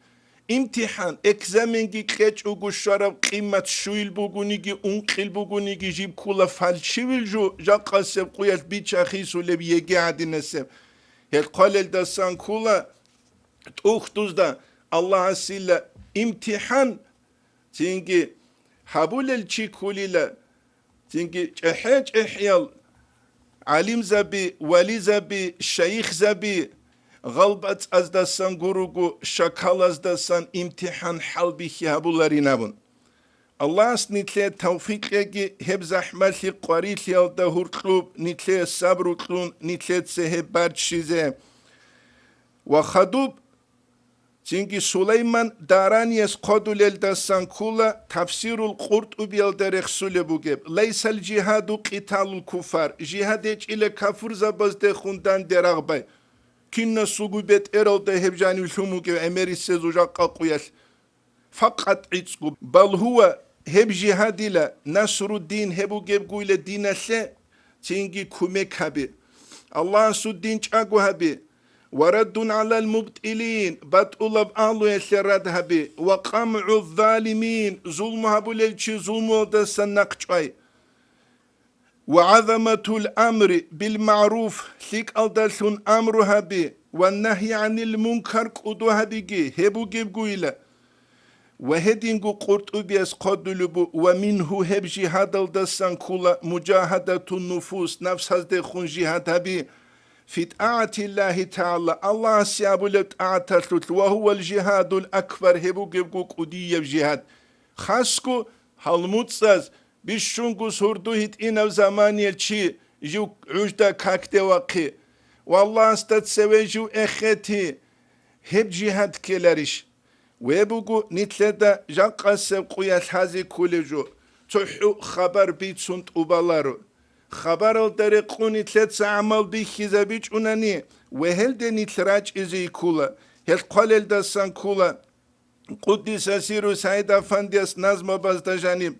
ИмтихӀан, экзаменги кьечӀого щвараб къимат щуил бугониги, ункъил бугониги жиб ккола фальшивил жо, жакъасеб къуялъ бича-хисулеб ЕГЭ гӀадинасеб. Гьел хъвалелдасан ккола тӀухьдузда Аллагьасила имтихӀан, цинги гьабулел чи кколила, цинги чӀехӀе-чӀехӀиял гӀалимзаби, вализаби, шайихзаби гъалбацӀаздасан гуруго, шакалаздасан имтихӀан хӀалбихьи гьабуларин абун. Аллагьас нилъее тавфикъ кьеги, гьеб захӀмалъи къварилъиялда гьуркьуб нилъее сабру кьун, нилъеца гьеб барччизе. Ва хадуб, цинги Сулайман Даранияс хъодулелдасан ккула, Тафсирул Къуртубиялда рехсулеб бугеб: «Лайсал жигьаду къиталул куфар», жигьад гьечӀила кафурзабаздехун данде рагъбай. Кинасулгу бетӀералда гьеб жанив лъун вугев гӀемерисезул жакъа къуялъ. Факъат гӀицӀго, бал гьува, гьеб жигьадила, насруддин, гьеб бугебгойила диналъе, цинги кумек гьаби. Аллагьасул дин чӀаго гьаби. Ва раддун гӀалал мубтилин, батӀулаб агьлуялъе рад гьаби. Ва къамгӀу залимин, зулму гьабулел чи зулмуялдасан нахъ чӀвай. Ва гӀазаматул амри бил магӀруф, лъикӀалдалъун амру гьаби, ва нагьи гӀанил мункар, кӀуду гьабиги, гьеб бугебгойила. Ва гьединго Къуртубияс хъодулеб бу: «Ва мингьу», гьеб жигьадалдасан ккула, «мужагьадатун нуфус», нафсаздехун жигьад гьаби, «фи тӀагӀатиллагьи тагӀала», Аллагьасе абулеб тӀагӀаталъулъ, «ва гьувал жигьадул акбар», гьеб бугебго кӀудияб жигьад. Хасго гьалмуцӀаз, бищунго сурду гьитӀинав заманиялъ чи жив гӀужда какде вахъи ва Аллагьасда цеве жив эхети, гьеб жигьад ккеларищ? Ве буго нилъеда жакъасеб къуялъ гьази ккулев жо, цохӀо хабар бицун тӀубаларо. Хабаралда рекъун нилъеца гӀамал бихьизабичӀунани, вегьелде нилъ рачӀизе йиккула, гьелъ хъвалелдасан ккула. Къуддиса сиру СагӀид Афандияс назмабазда жаниб,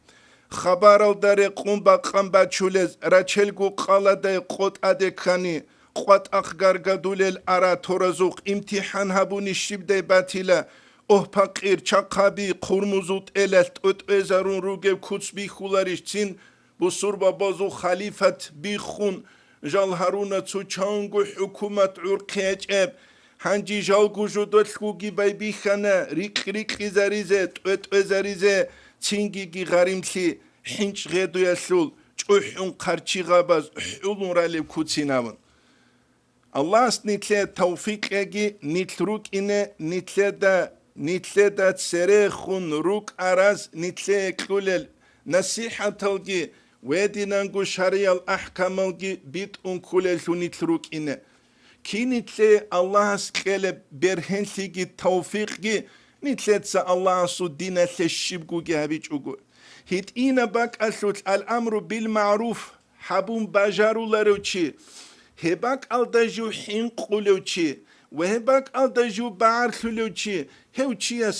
хабаралда рекъун бакъан бачулез, рачелгу къаладай къо тӀаде ккани, къватӀахъ гаргадулел ара торазухъ имтихӀан гьабуни щибдай батила, огь-пакъир, чахъаби, хъурмузул тӀелалъ тӀотӀезарун ругеб куц бихьуларищ цин бусурбабазул халифат биххун, жал гьаруна цо чанго хӀукумат гӀурхъи гьечӀеб, гьанже жалго жодолъгоги байбихьана рикь-рикьизаризе, тӀотӀезаризе, цингиги гъаримлъи хӀинчӀ гъедуялъул чӀухӀун хъарчи гъабаз хӀулун ралеб куцин абун. Аллагьас нилъее тавфикъ кьеги, нилъ рукӀине, нилъеда, нилъеда церехун рукӀараз нилъее кьулел насихӀаталги ва гьединанго шаргӀиял ахӀкамалги битӀун кколеллъун нилъ рукӀине. Кинитлъе Аллагьас кьелеб бергьенлъиги тавфикъги нилъеца Аллагьасул диналъе щибгоги гьабичӀого. ГьитӀинаб бакӀалъулъ ал-амру бил-магӀруф гьабун бажаруларев чи, гьеб бакӀалда жив хӀинкъулев чи ва гьеб бакӀалда жив багӀарлъулев чи, гьев чияс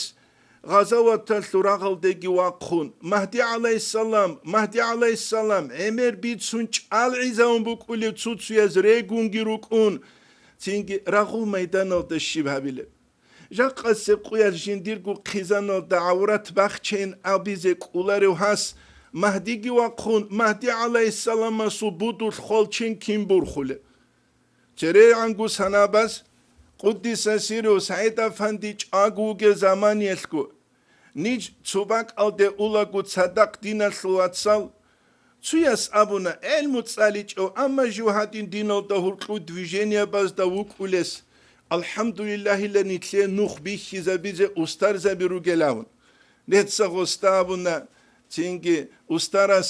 гъазаваталъул рагъалдеги вахъун, Магьди гӀалайгьиссалам, Магьди гӀалайгьиссалам, гӀемер бицун чӀалгӀизавун букӀулев цуцуяз регунги рукӀун, цинги рагъул майданалда щиб гьабилеб? Жакъасеб къуялъ жиндирго хъизаналда гӀаврат бахчейин абизе кӀоларев гьас, Магьдиги вахъун, Магьди гӀалайгьиссаламасул будулъ хвалчен кин борхулеб? ЦерейгӀанго санабаз, къуддиса сиру СагӀид-афанди чӀаго вугев заманиялъго, ниж цо бакӀалде улаго цадахъ диналъул вацал, цуяс абуна, гӀелму цӀаличӀев, амма жив гьадин диналда гьуркьу движениябазда вукӀулес, алхӀамдулиллагьила, нилъее нух бихьизабизе устарзаби ругел абун. Нецц гъоста абуна, цинги устарас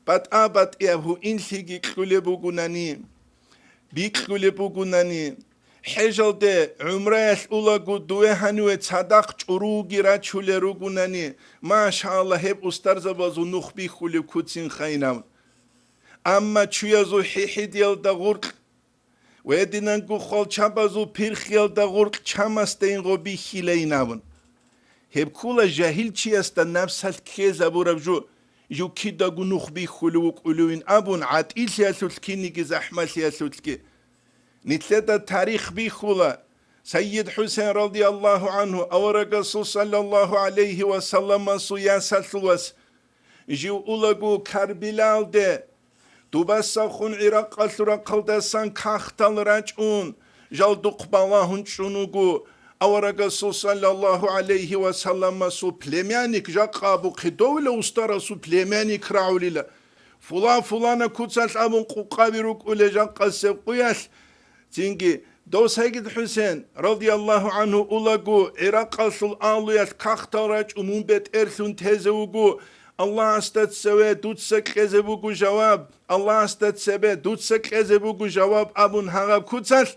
батӀа-батӀияб гьуинлъиги кьулеб бугунани, бикьулеб бугунани, хӀежалде, гӀумраялъ улаго дуе гьаниве цадахъ чӀуруги рачулел ругунани, машалла, гьеб устарзабазул нух бихьулеб куцин хайинав. Амма чуязул хӀихӀидиялда гъуркь ва гьединанго хвалчабазул пирхиялда гъуркь чамасдайин гъо бихьилайин абун. Гьеб ккула жагьилчиясда напсалъ ккезабураб жо, жив кидаго нух бихьулев вукӀулевин абун, гӀатӀилъиялъулъ киниги захӀмалъиялъулъги. Нилъеда тарих бихьула, Сайид ХӀусен радияллагьу гӀанхӀу, аварагасул саллаллагьу гӀалайгьи ва салламасул ясалъул вас, жив улаго Карбилалде, дубасахун ГӀиракъалъул рахъалдасан кагътал рачӀун, жал духъ балагьун чӀун вуго, аварагасул саллаллагьу гӀалайгьи ва салламасул племянник, жакъа абухъе довила устарасул племянник рагӀулила. Фулан-фулана куцалъ абун къукъаби рукӀулел жакъасеб къуялъ, цинги дов СагӀид ХӀусен, радияллагьу гӀангьу, улаго, ГӀиракъалъул агьлуялъ кагътал рачӀун мун бетӀерлъун тезе вуго, Аллагьасда цеве дуца кьезе буго жаваб, Аллагьасда цебе дуца кьезе буго жаваб абун гьагъаб куцалъ,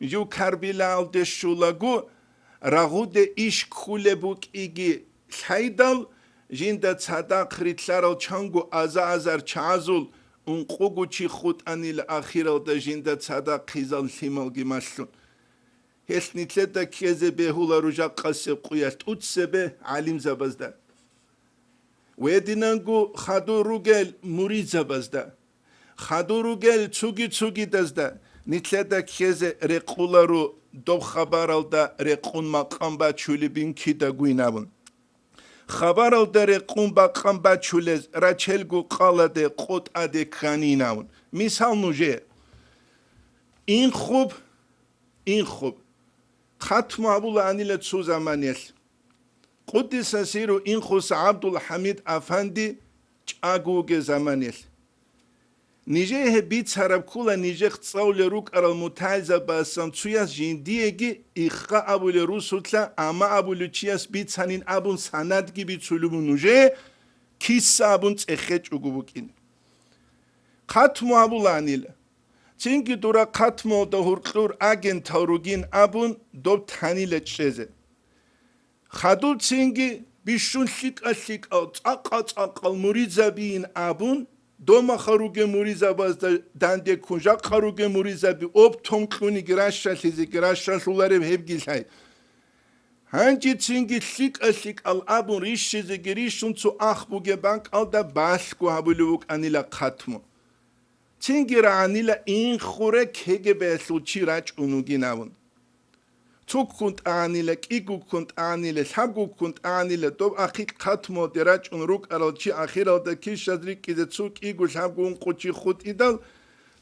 жив Карбилаалде щулаго, рагъуде иш ккулеб букӀиги лъайдал, жинда цадахъ рилълъарал чанго аза-азар чагӀазул ункъуго чи хутӀанила, ахиралда жинда цадахъ хъизан лъималги малъун. Гьелъ нилъеда ккезе бегьула ружахъасеб къуялъ тӀуцебе гӀалимзабазда. Гьединанго хадур ругел муридзабазда, хадур ругел цуги-цугидазда нилъеда ккезе рекъуларо доб хабаралда рекъун макъам бачулебин кидагуйин абун. Хабаралда рекъун бакъам бачулез рачелго къаладе къо тӀаде кканин абун. Мисал нужее. Инхуб, инхуб. Хатму гьабулаанила цо заманиялъ. Къуддиса сиру инхуса ГӀабдул-ХӀамид афанди чӀаго вугев заманиялъ. Нижее гьеб бицараб ккола нижехъ цӀалулел рукӀарал мутагӀилзабазасан цояс жиндиеги ихха абулел русулъа, амма абулев чияс бицанин абун санадги бицулеб нужее, киса абун цӀехечӀого букӀин. Хатму гьабулаанила. Цинги дура хатмуялда гьуркьур агентал ругин абун доб танила чӀезе. Хадуб цинги бищун лъикӀа-лъикӀал, цӀакъа-цӀакъал муридзабиин абун, домаха ругел муридзабазда данде ккун, жакъа ругел муридзаби оптом кьуниги ращалъизеги ращалъулареб гьебги лъай. Гьанже цинги лъикӀа-лъикӀал абун рищизеги рищун цо ах бугеб бакӀалда балъго гьабулев вукӀанила хатму. Цинги рагӀанила инхуре кегебаялъул чи рачӀун вугин абун. Цуккун тӀагӀанила, кӀигуккун тӀагӀанила, лъабгуккун тӀагӀанила, доб ахикь хатмуялде рачӀун рукӀарал чи ахиралда кишаз рикӀкӀизе цо кӀиго лъабго ункъо чи хутӀидал,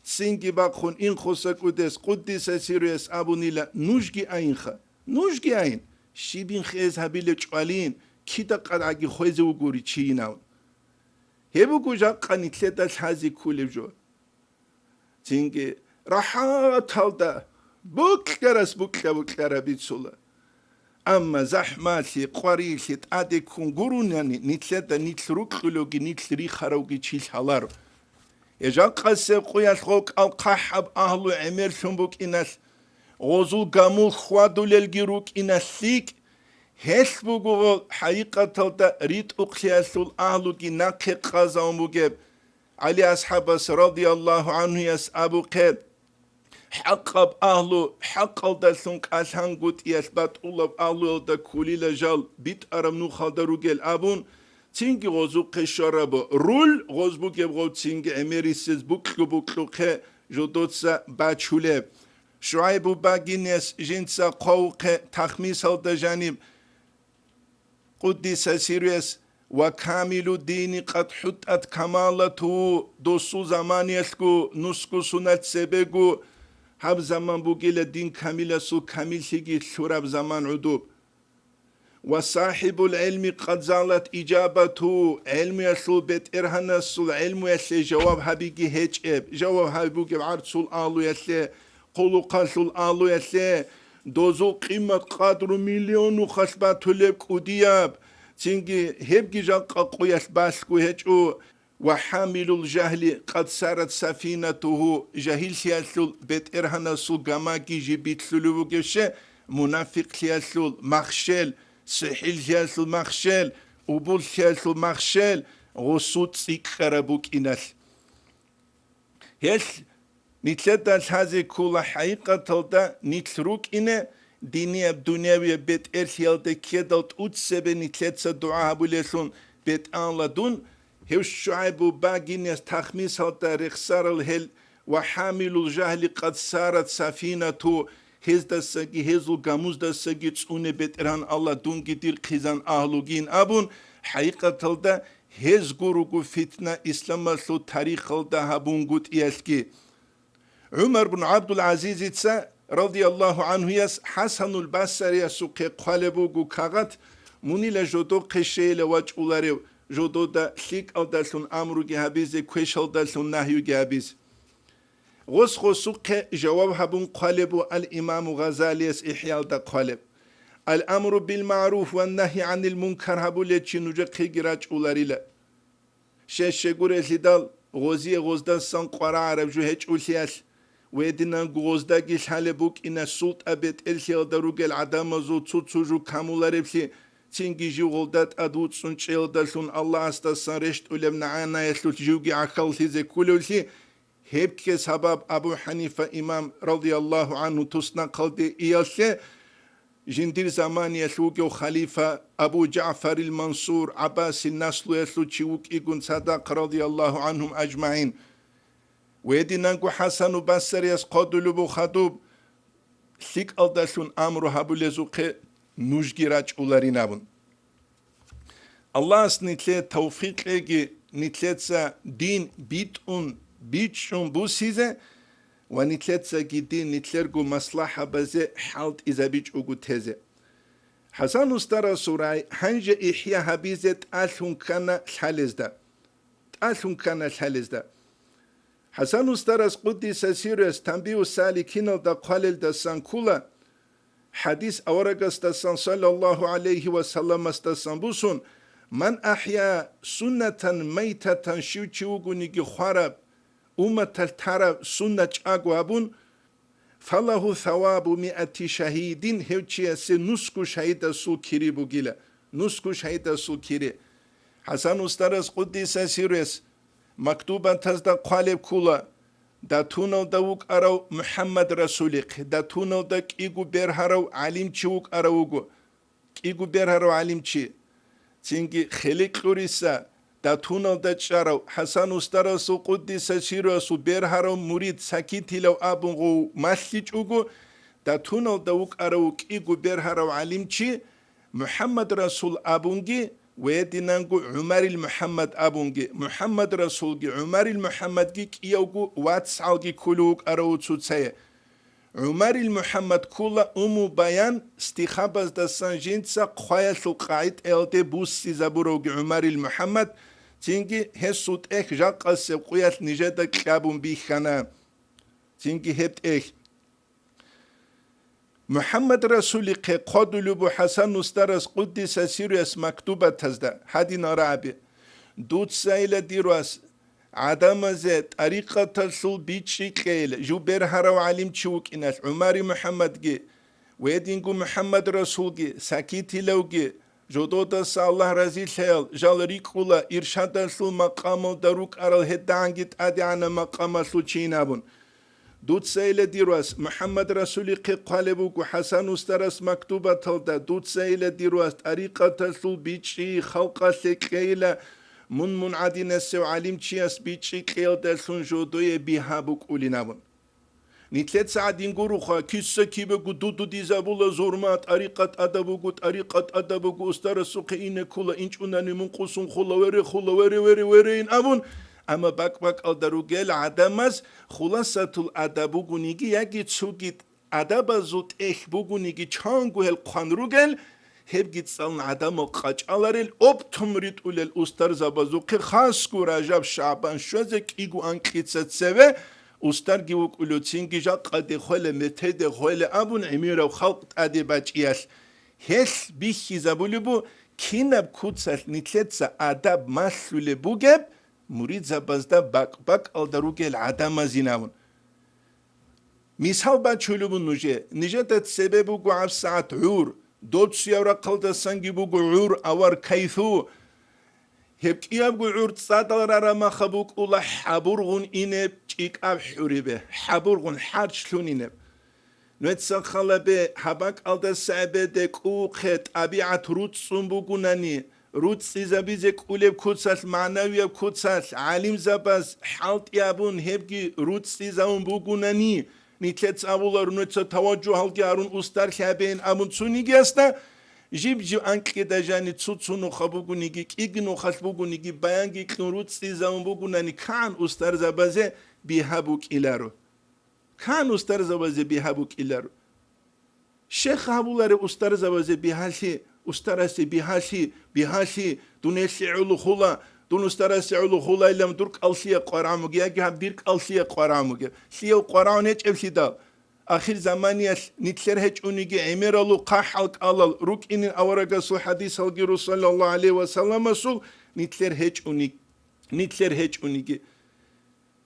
цинги бахъун инхуса кӀудес, къуддиса сируяс абунила: «Нужги айинха, нужги айин, щибин хез гьабилев чӀвалин, кида къадгӀаги хвезе вугури чийин», – абун. Гьеб буго жакъа нилъеда лъази кколеб жо. Цинги рахӀаталда букьарас букьа-букьара бицула. Амма захӀмалъи, къварилъи тӀаде ккун гурони, нилъеда нилъ рукьулевги, нилъ рихаравги чи лъаларо. Гьеб жакъасеб къуялъ гъокӀал хъахӀаб агьлу гӀемерлъун букӀиналъ, гъозул гамул хьвадулелги рукӀиналъ лъикӀ, гьелъ буго гъо хӀакъикъаталда ритӀухълъиялъул агьлуги нахъе къазавун бугеб, ГӀали асхӀабас радияллагьу гӀанхуяс абухъе: «ХӀакъаб агьлу хӀакъалдалъун кӀалъангутӀиялъ батӀулаб агьлуялда кколила жал битӀараб нухалда ругел», – абун, цинги гъозухъе щварабу руль гъоз бугеб гъов цинги гӀемерисез букьу-букьухъе жодоца бачулеб. ШугӀайбу багинияс жинца хъвавухъе тахмисалда жаниб, къуддиса сируяс: «Ва камилу дини къад хӀутӀат камалату», досул заманиялъго, нусго сунат цебего, гьаб заман бугила дин камиласул камиллъиги лъураб заман гӀодоб. «Ва сахибул гӀилми къад залат ижабату», гӀилмуялъул бетӀергьанасул гӀилмуялъе жаваб гьабиги гьечӀеб, жаваб гьаби бугеб гӀарцул агьлуялъе, хъулухъалъул агьлуялъе, дозул къимат-къадру миллион нухалъ батулеб кӀудияб, цинги гьебги жакъа къуялъ балъго гьечӀо. «Ва хӀамилул жагьли къад сарат сафинатугьу», жагьиллъиялъул бетӀергьанасул гамаги жиб битлъулев вугевщи, мунафикълъиялъул махщел, сихӀиллъиялъул махщел, убуллъиялъул махщел, гъусу цӀикӀкӀараб букӀиналъ. Гьелъ нилъеда лъазе ккола хӀакъикъаталда нилъ рукӀине, динияб, дунявияб бетӀерлъиялда ккедал тӀуцебе нилъеца дугӀа гьабулелъун бетӀанла дун, гьев ШугӀайбу багинияс тахмисалда рехсарал гьел: «Ва хӀамилул жагьли къад сарат сафинату», гьездасаги, гьезул гамуздасаги цӀуне бетӀергьан Аллагь, дунги дир хъизан агьлугин абун, хӀакъикъаталда гьез гуруго фитна исламалъул тарихалда гьабунгутӀиялъги. ГӀумар бун ГӀабдул-ГӀазизица, радияллагьу гӀанхуяс, ХӀасанул Басариясухъе хъвалеб буго кагъат, мунила жодохъе щейила вачӀуларев, жодода лъикӀалдалъун амруги гьабизе, квешалдалъун нагьюги гьабизе. Гъос гъосухъе жаваб гьабун хъвалеб буго ал-Имаму Гъазалияс ИхӀялда хъвалеб: «Ал-амру бил-магӀруф ва нагьи гӀанил мункар гьабулев чи нужехъеги рачӀуларила». Щай-щай гурелъидал, гъозие гъоздасан къварагӀараб жо гьечӀолъиялъ, гьединанго гъоздаги лъалеб букӀина султӀа-бетӀерлъиялда ругел гӀадамазул цо-цо жо камулареблъи, цинги жив гъолда тӀад вуцӀцӀун чӀеялдалъун Аллагьасдасан рещтӀулеб нагӀанаялъулъ живги гӀахьаллъизе кколевлъи, гьеб ккес гьабаб Абу ХӀанифа имам, радияллагьу гӀангьу, туснахъалде иялъе, жиндир заманиялъ вугев халифа Абу ЖагӀфарил Мансур ГӀаббасил наслуялъул чи вукӀигун цадахъ, радияллагьу гӀангьум ажмагӀин. Гьединанго ХӀасану Басарияс хъодулеб буго хадуб, лъикӀалдалъун амру гьабулезухъе нужги рачӀуларин абун. Аллагьас нилъее тавфикъ кьеги, нилъеца дин битӀун, бичӀчӀун бусизе ва нилъецаги дин нилъерго маслахӀабазе хӀалтӀизабичӀого тезе. ХӀасан устарасул рагӀи гьанже ихӀя гьабизе тӀалъун ккана лъалезда. ТӀалъун ккана лъалезда. ХӀасан устарас, къуддиса сирруяс, Танбигьу саликиналда хъвалелдасан ккола, хӀадис аварагасдасан, саллаллагьу гӀалайгьи ва салламасдасан бусун: «Ман ахӀя суннатан майтатан», щив чи вугониги хвараб, умматалъ тараб суннат чӀаго гьабун, «фалагьу савабу миати шагьидин», гьев чиясе нусго шагьидасул кири бугила, нусго шагьидасул кири. ХӀасан устарас, къуддиса сирруяс, мактубатазда хъвалеб ккола: «Датуналда вукӀарав МухӀаммад Расулихъе, датуналда кӀиго бергьарав гӀалимчи вукӀарав вуго». КӀиго бергьарав гӀалимчи, цинги хеле кьуриса, датуналда чӀарав ХӀасан устарасул, къуддиса сирруясул, бергьарав мурид Сакитилав абун гъов малъичӀого, датуналда вукӀарав кӀиго бергьарав гӀалимчи МухӀаммад Расул абунги, гьединанго ГӀумарил МухӀаммад абунги, МухӀаммад Расулги ГӀумарил МухӀаммадги кӀиявго вацгӀалги кколев вукӀарав цоцае. ГӀумарил МухӀаммад ккола Умму Баян стихабаздасан жинца хъваялъул къагӀидаялде буссизабуравги ГӀумарил МухӀаммад, цинги гьесул тӀехь жакъасеб къуялъ нижеда кьабун бихьана. Цинги гьеб тӀехь. МухӀаммад Расулихъе хъодулеб буго ХӀасан устарас, къуддиса сирруяс, мактубатазда гьадинал рагӀаби: «Дуцайила, дир вас, гӀадамазе тӀарикъаталъул бичӀчӀи кьейила, жив бергьарав гӀалимчи вукӀиналъ ГӀумари МухӀаммадги, гьединго МухӀаммад Расулги, Сакитилавги, жододаса Аллагь разилъаял, жал рикӀкӀула иршадалъул макъамалда рукӀарал гьедигӀанги тӀадегӀанаб макъамалъул чийин абун. Дуцайила, дир вас, МухӀаммад Расулихъе хъвалеб буго ХӀасан устарас мактубаталда, дуцайила, дир вас, тӀарикъаталъул бичӀчӀи халкъалъе кьейила, мун мун гӀадинасев гӀалимчияс бичӀчӀи кьеялдалъун жодое бигьа букӀулин абун». Нилъеца гӀадин гуроха, киса-кибего дудудизабула зурма, тӀарикъат тӀадаб буго, тӀарикъат тӀадаб буго, устарасухъе ине ккола, инчӀунани мун къусун хула, вере хула, вере, вере, верейин абун, амма бакӀ-бакӀалда ругел гӀадамаз хуласатул адаб бугониги яги цоги адабазул тӀехь бугониги чанго гьел хъван ругел, гьебги цӀалун гӀадамал къачӀаларел, оптом ритӀулел устарзабазухъе, хасго Ражаб-ШагӀбан щвезе кӀиго анкьица цеве, устарги вукӀулев, цинги жакъаде хвеле, метеде хвеле абун гӀемерав халкъ тӀаде бачӀиялъ. Гьелъ бихьизабулеб бу, кинаб куцалъ нилъеца адаб малъулеб бугеб, муридзабазда бакӀ-бакӀалда ругел гӀадамазин абун. Мисал бачулеб бу нужее, нижеда цебе буго гьабсагӀат гӀур, доцуяв рахъалдасанги буго гӀур авар кайфу. Гьеб кӀиябго гӀур цӀадал рара маха букӀула хӀабургъун инеб чӀикӀаб хӀурибе, хӀабургъун хӀарчлъун инеб. Нуеца халабе, гьаб бакӀалдаса гӀебеде кӀуухъе тӀабигӀат руцӀцӀун бугунани, руцӀцӀизабизе кӀулеб куцалъ, магӀнавияб куцалъ, гӀалимзабаз хӀалтӀи абун, гьебги руцӀцӀизавун бугунани, нилъец абулар, нуеца таважжугьалги гьарун устарлъи гьабеин абун цунигиясда, жиб-жиб анкьида жани цо-цо нуха бугониги, кӀиги нухалъ бугониги, баянги кьун руцӀцӀизавун бугунани, кагӀан устарзабазе бигьа букӀиларо. Кан устарзабазе бигьа букӀилар. Щех гьабуларев устарзабазе бигьалъи Устарасе бигьалъи, бигьалъи, дун гьелъие гӀоло хула, дун устарасе гӀоло хулайилан дур кӀаллъие къварагӀун бугеб, яги гьаб дир кӀаллъие къварагӀун бугеб. Лъие къварагӀун гьечӀеблъидал? Ахир заманиялъ нилъер гьечӀониги гӀемералу хъахӀал кӀалал рукӀинин аварагасул хӀадисалги ру, саллаллагьу гӀалайгьи ва салламасул, нилъер гьечӀони-, нилъер гьечӀониги.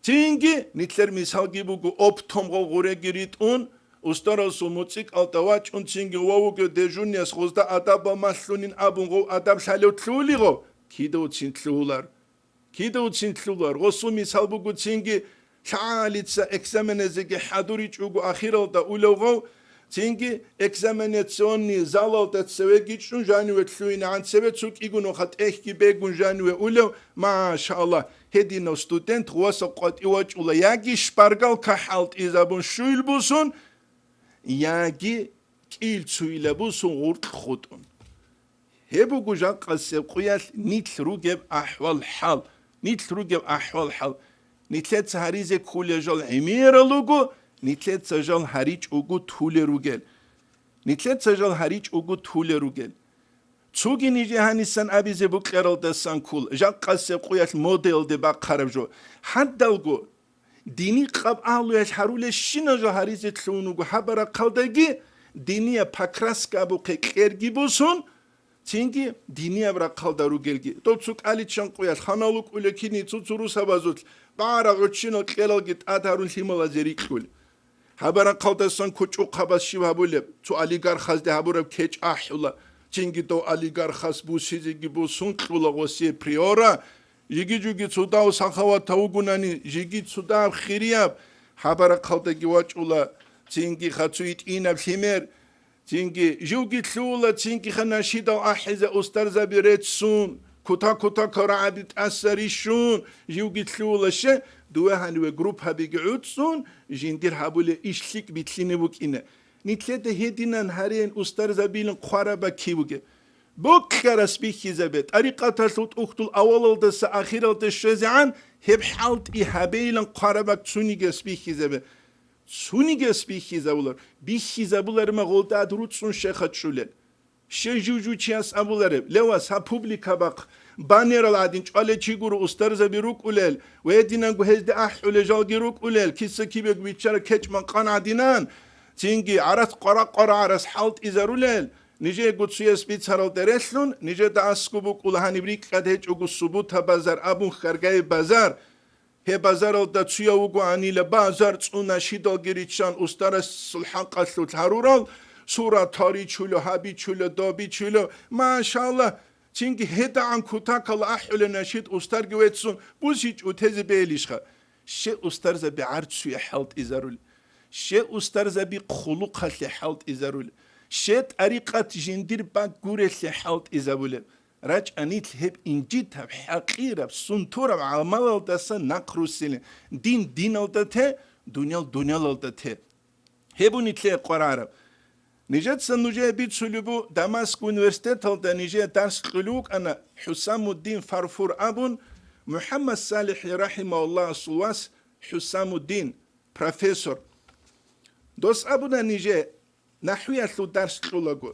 Цинги нилъер мисалги буго, оптом гъов гъуреги ритӀун, устарасул муцӀикӀалда вачӀун, цинги ва вугев дежурнияс гъозда адабал малъунин абун гъов адаб лъалев лъугьули гъов? Кида уцин лъугьулар? Кида уцин лъугьулар? Гъосул мисал буго цинги лъагӀалица экзаменазеги хӀадуричӀого ахиралда улев гъов, цинги экзаменационный залалда цевеги чӀун жаниве лъугьинегӀан цеве цо кӀиго нуха тӀехьги бегун жаниве улев, машаллагь, гьединав студент гъуваса къватӀив вачӀула яги шпаргалка хӀалтӀизабун щуил бусун, яги кӀил цуила бусун гъуркь хутӀун. Гьеб буго жакъасеб къуялъ нилъ ругеб ахӀвал-хӀал, нилъ ругеб ахӀвал-хӀал. Нилъеца гьаризе кколел жал гӀемерал руго, нилъеца жал гьаричӀого тулел ругел. Нилъеца жал гьаричӀого тулел ругел. Цоги нижее гьанисан абизе букӀаралдасан ккола, жакъасеб къуялъ модаялде бахъараб жо. Гьадалго, дини къаб агьлуялъ гьарулел щинал жо гьаризе лъугьун вуго гьаб рахъалдаги, динияб покраска абухъе кьерги босун, цинги динияб рахъалда ругелги. Дов цо кӀаличчан къуялъ ханал вукӀулев кини цо-цо русабазулъ багӀараб гӀуччинал кьералги тӀад гьарун лъималазе рикьулел. Гьаб рахъалдасан кучӀухъабаз щиб гьабулеб? Цо олигархазде гьабураб кечӀ ахӀула, цинги дов олигархас бусизеги бусун кьула гъосие приора, жиги-жуги цо дав сахаватав вугунани, жиги цо дав хирияб, гьаб рахъалдаги вачӀула, цинги хацу итӀинаб лъимер, цинги живги лъугьула, цинги ха нашидал ахӀизе устарзаби реццун, кута-кута кварагӀаби тӀаса рищун, живги лъугьула, ще, дуве гьаниве группабиги гӀуцӀцӀун, жиндир гьабулеб иш лъикӀ битлъине букӀина. Нилъеда гьединан гьарейин устарзабилин хъвараб бакки бугеб. Бокьарас бихьизабе, тӀарикъаталъул тӀухьдул авалалдаса ахиралде щвезегӀан гьеб хӀалтӀи гьабейилан хъвараб бакк цунигес бихьизабе. Цунигес бихьизабулар, бихьизабуларима гъолда ад руцӀцӀун щеха чӀулел. Ще жив-жив чияс абулареб, левас, гьаб публика бахъ, банерал гӀадин чӀвалел чи гуро устарзаби рукӀулел ва гьединанго гьезде ахӀулел жалги рукӀулел, киса-кибего биччараб кечӀ-макъан гӀадинан, цинги гӀарац къвара-къвара гӀарац хӀалтӀизарулел, нижего цуяс бицаралде релълъун, нижеда аскӀоб букӀула гьаниб рикӀкӀад гьечӀого Субута базар абун хьаргаеб базар. Гьеб базаралда цуяв вугоанила, базар цӀуна, щидалги риччан устарасул хӀакъалъулъ гьарурал, суратал ричулев, гьабичулев, добичулев, машаллагь, цинги гьедагӀан кутакал ахӀулел нашид устарги веццун бусичӀо тезе бегьилищха? Ще устарзаби гӀарцуе хӀалтӀизарулел, ще устарзаби хъулухъалъе хӀалтӀизарулел, ще тӀарикъат жиндир бакӀ гурелъе хӀалтӀизабулел. РачӀа нилъ гьеб инжитаб, хӀакъираб, сунтураб гӀамалалдаса нахъ руссилин, дин диналда те, дуниял дуниялалда те. Гьеб буго нилъее къварараб. Нижеца нужее бицулеб буго, Дамаск университеталда нижее дарс кьулев вукӀана ХӀусамуддин Фарфур абун, МухӀаммад СалихӀи рахӀимагьуллагьасул вас ХӀусамуддин, профессор. Дос абуна нижее, нахӀвиялъул дарс кьулаго.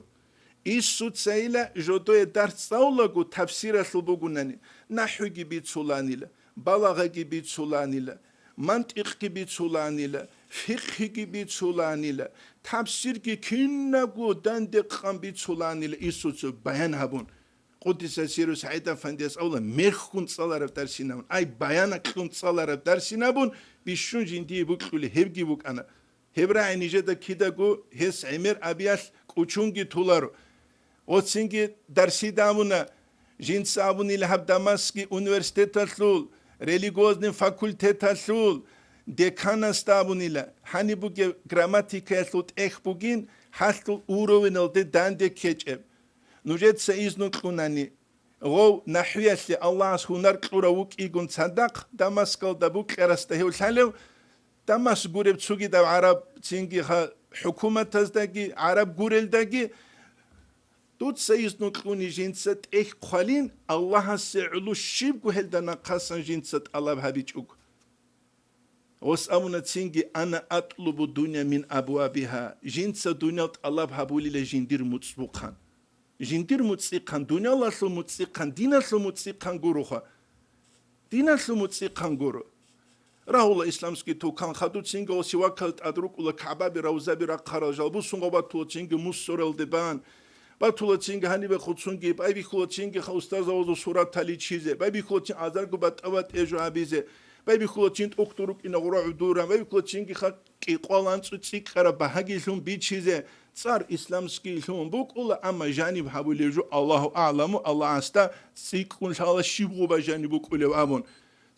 Инсуцайила жодое дарс цӀалулаго тафсиралъул бугунани, нахӀвиги бицуланила, балагъаги бицуланила, мантикъги бицуланила, фикъгьиги бицуланила, тафсирги кинабго данде къан бицуланила инсуца баян гьабун. Къуддиса сирру СагӀид-Афандияс абула, меххун цӀалараб дарсинабун, ай, баяна кьун цӀалараб дарсинабун бищун жиндие букьули гьебги букӀана. Гьеб рагӀи нижеда кидаго гьес гӀемер абиялъ кӀучунги толаро. Оцинги дарсида абуна, жинца абунила гьаб Дамаскги университеталъул, религиозный факультеталъул деканасда абунила, гьаниб бугеб грамматикаялъул тӀехь бугин, гьалъул уровеналде данде ккечӀеб. Нужеца изну кьунани, гъов нахӀвиялъе Аллагьас гьунар кьурав вукӀигун цадахъ, Дамаскалда букьарасда гьев лъалев, Дамаск гуреб цогидаб гӀараб цинги ха-, хӀукуматаздаги, гӀараб гурелдаги, дуца изну кьуни жинца тӀехь хъвалин, Аллагьасе гӀоло щибго гьелда нахъасан жинца тӀалаб гьабичӀого. Гъос абуна цинги: «Ана атлубу дунья мин абвабиха», жинца дуниял тӀалаб гьабулила жиндир муцӀбухъан. Жиндир муцӀихъан, дуниялалъул муцӀихъан, диналъул муцӀихъан гуроха. Диналъул муцӀихъан гуро. Рагьула исламский тукан, хадуцинги гъосие вакал тӀад рукӀула КагӀбаби, равзаби рахъарал жал, бусун гъо батулацинги мусоралде бан, батулацинги гьанибе хуцунги, байбихьулацинги ха устарзавазул суратали чизе, байбихьулацин азарго батӀа-батӀе жо гьабизе, байбихьулацин тӀухьдул рукӀина гъура гӀудуран, байбихьулацинги ха кӀикъвал анцӀу цӀикӀкӀараб багьагилъун бичизе, цӀар исламскийлъун букӀула, амма жаниб гьабулев жо Аллагьу агӀламу, Аллагьасда цӀикӀкӀун лъала щиб гъуба жаниб букӀулев абун.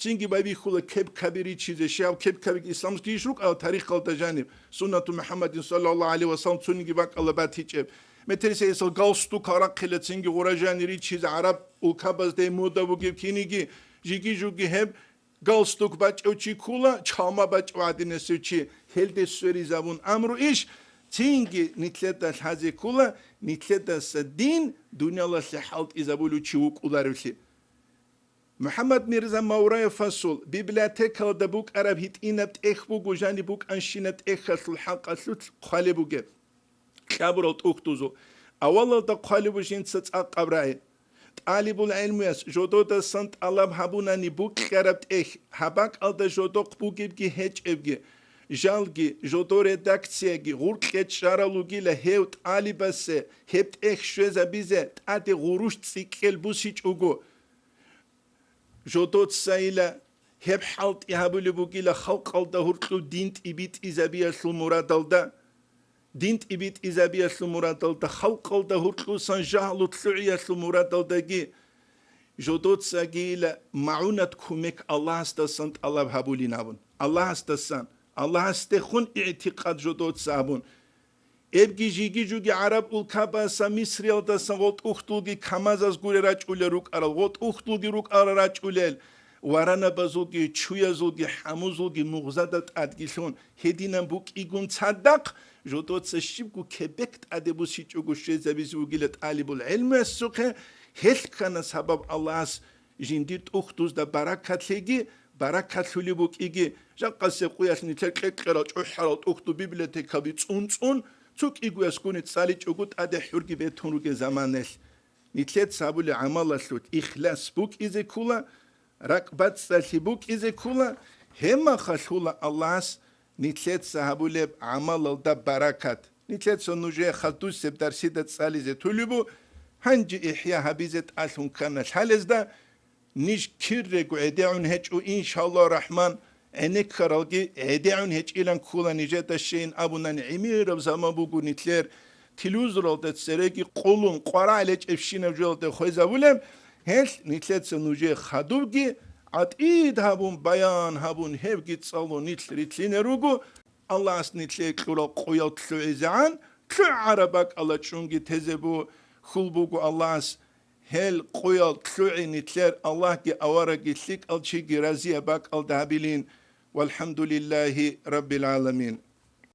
Цинги байбихьула кеп-каби ричизе, щай гьаб кеп-кабиги исламскийищ рукӀарал тарихалда жаниб, суннату МухӀаммадин саллаллагьу гӀалайгьи ва саллам цониги бакӀалда батичӀеб. Метерисайисал галстук гьарахъила цинги гъура жани ричизе гӀараб улкабазда мода бугеб киниги, жиги-жуги гьеб галстук бачӀев чи ккула, чалма бачӀев гӀадинасев чи, гьелде сверизабун амру иш, цинги нилъеда лъазе ккула, нилъедаса дин дуниялалъе хӀалтӀизабулев чи вукӀуларевлъи. МухӀаммад Мирза Мавраевасул библиотекалда букӀараб гьитӀинаб тӀехь буго жаниб букӀанщинаб тӀехьалъул хӀакъалъулъ хъвалеб бугеб. Кьабурал тӀухьдузул. Авалалда хъвалеб бу жинца цӀакъаб рагӀи. ТӀалибул гӀелмуяс жододасан тӀалаб гьабунани букьараб тӀехь, гьаб бакӀалда жодохъ бугебги гьечӀебги, жалги, жодо редакцияги гъуркье чӀарал ругила гьев тӀалибасе гьеб тӀехь щвезабизе тӀаде гъурущ цӀикӀкӀел бусичӀого. Жодоцайила гьеб хӀалтӀи гьабулеб бугила халкъалда гьуркьуб дин тӀибитӀизабиялъул мурадалда, дин тӀибитӀизабиялъул мурадалда, халкъалда гьуркьусан жагьлу лъугӀиялъул мурадалдаги, жодоцагийила магӀунат кумек Аллагьасдасан тӀалаб гьабулин абун. Аллагьасдасан, Аллагьасдехун игӀтикъад жодоца абун. Эбги жиги-жуги гӀараб улкабаса Мисриялдасан гъотӀухьдулги камазаз гуре рачӀулел рукӀарал, гъотӀухьдулги рукӀарал рачӀулел, варанабазулги, чуязулги, хӀамузулги мугъзада тӀадги лъун, гьединан букӀигун цадахъ, жодоца щибго кебек тӀаде бусичӀого щвезабизе вугила тӀалибул гӀелмуясухъе, гьелъ ккана сабаб Аллагьас жиндир тӀухьдузда баракат лъеги, баракат лъулеб букӀиги, жакъасеб къуялъ нилъер кьекьерал чӀухӀарал тӀухьдул библиотекаби цӀун-цӀун, цо кӀигоясгуни цӀаличӀого тӀаде хӀурги бетун ругел заманалъ. Нилъеца гьабулеб гӀамалалъулъ ихлас букӀизе ккола, ракӀбацӀцӀалъи букӀизе ккола, гьеб мехалъ лъула Аллагьас нилъеца гьабулеб гӀамалалда баракат. Нилъеца нужее хадусеб дарсида цӀализе тулеб бу, гьанже ихӀя гьабизе тӀалъун ккана лъалезда, ниж кирего гӀедегӀун гьечӀо, иншаллагь рахман, гӀенеккаралги гӀедегӀун гьечӀилан ккола нижеда щейин абунани гӀемераб заман буго нилъер, телевизоралда цереги къулун, къварагӀ лечӀебщинаб жоялде хвезабулеб, гьелъ нилъеца нужее хадубги гӀатӀид гьабун, баян гьабун, гьебги цӀалун нилъ рилълъине руго, Аллагьас нилъее кьурал къуял лъугӀизегӀан, лъугӀараб бакӀалда чӀунги тезе бу-, хьул буго Аллагьас, гьел къуял лъугӀи нилъер Аллагьги аварагги лъикӀал чиги разияб бакӀалда гьабилин. ВалхӀамдулиллагьи раббил гӀаламин.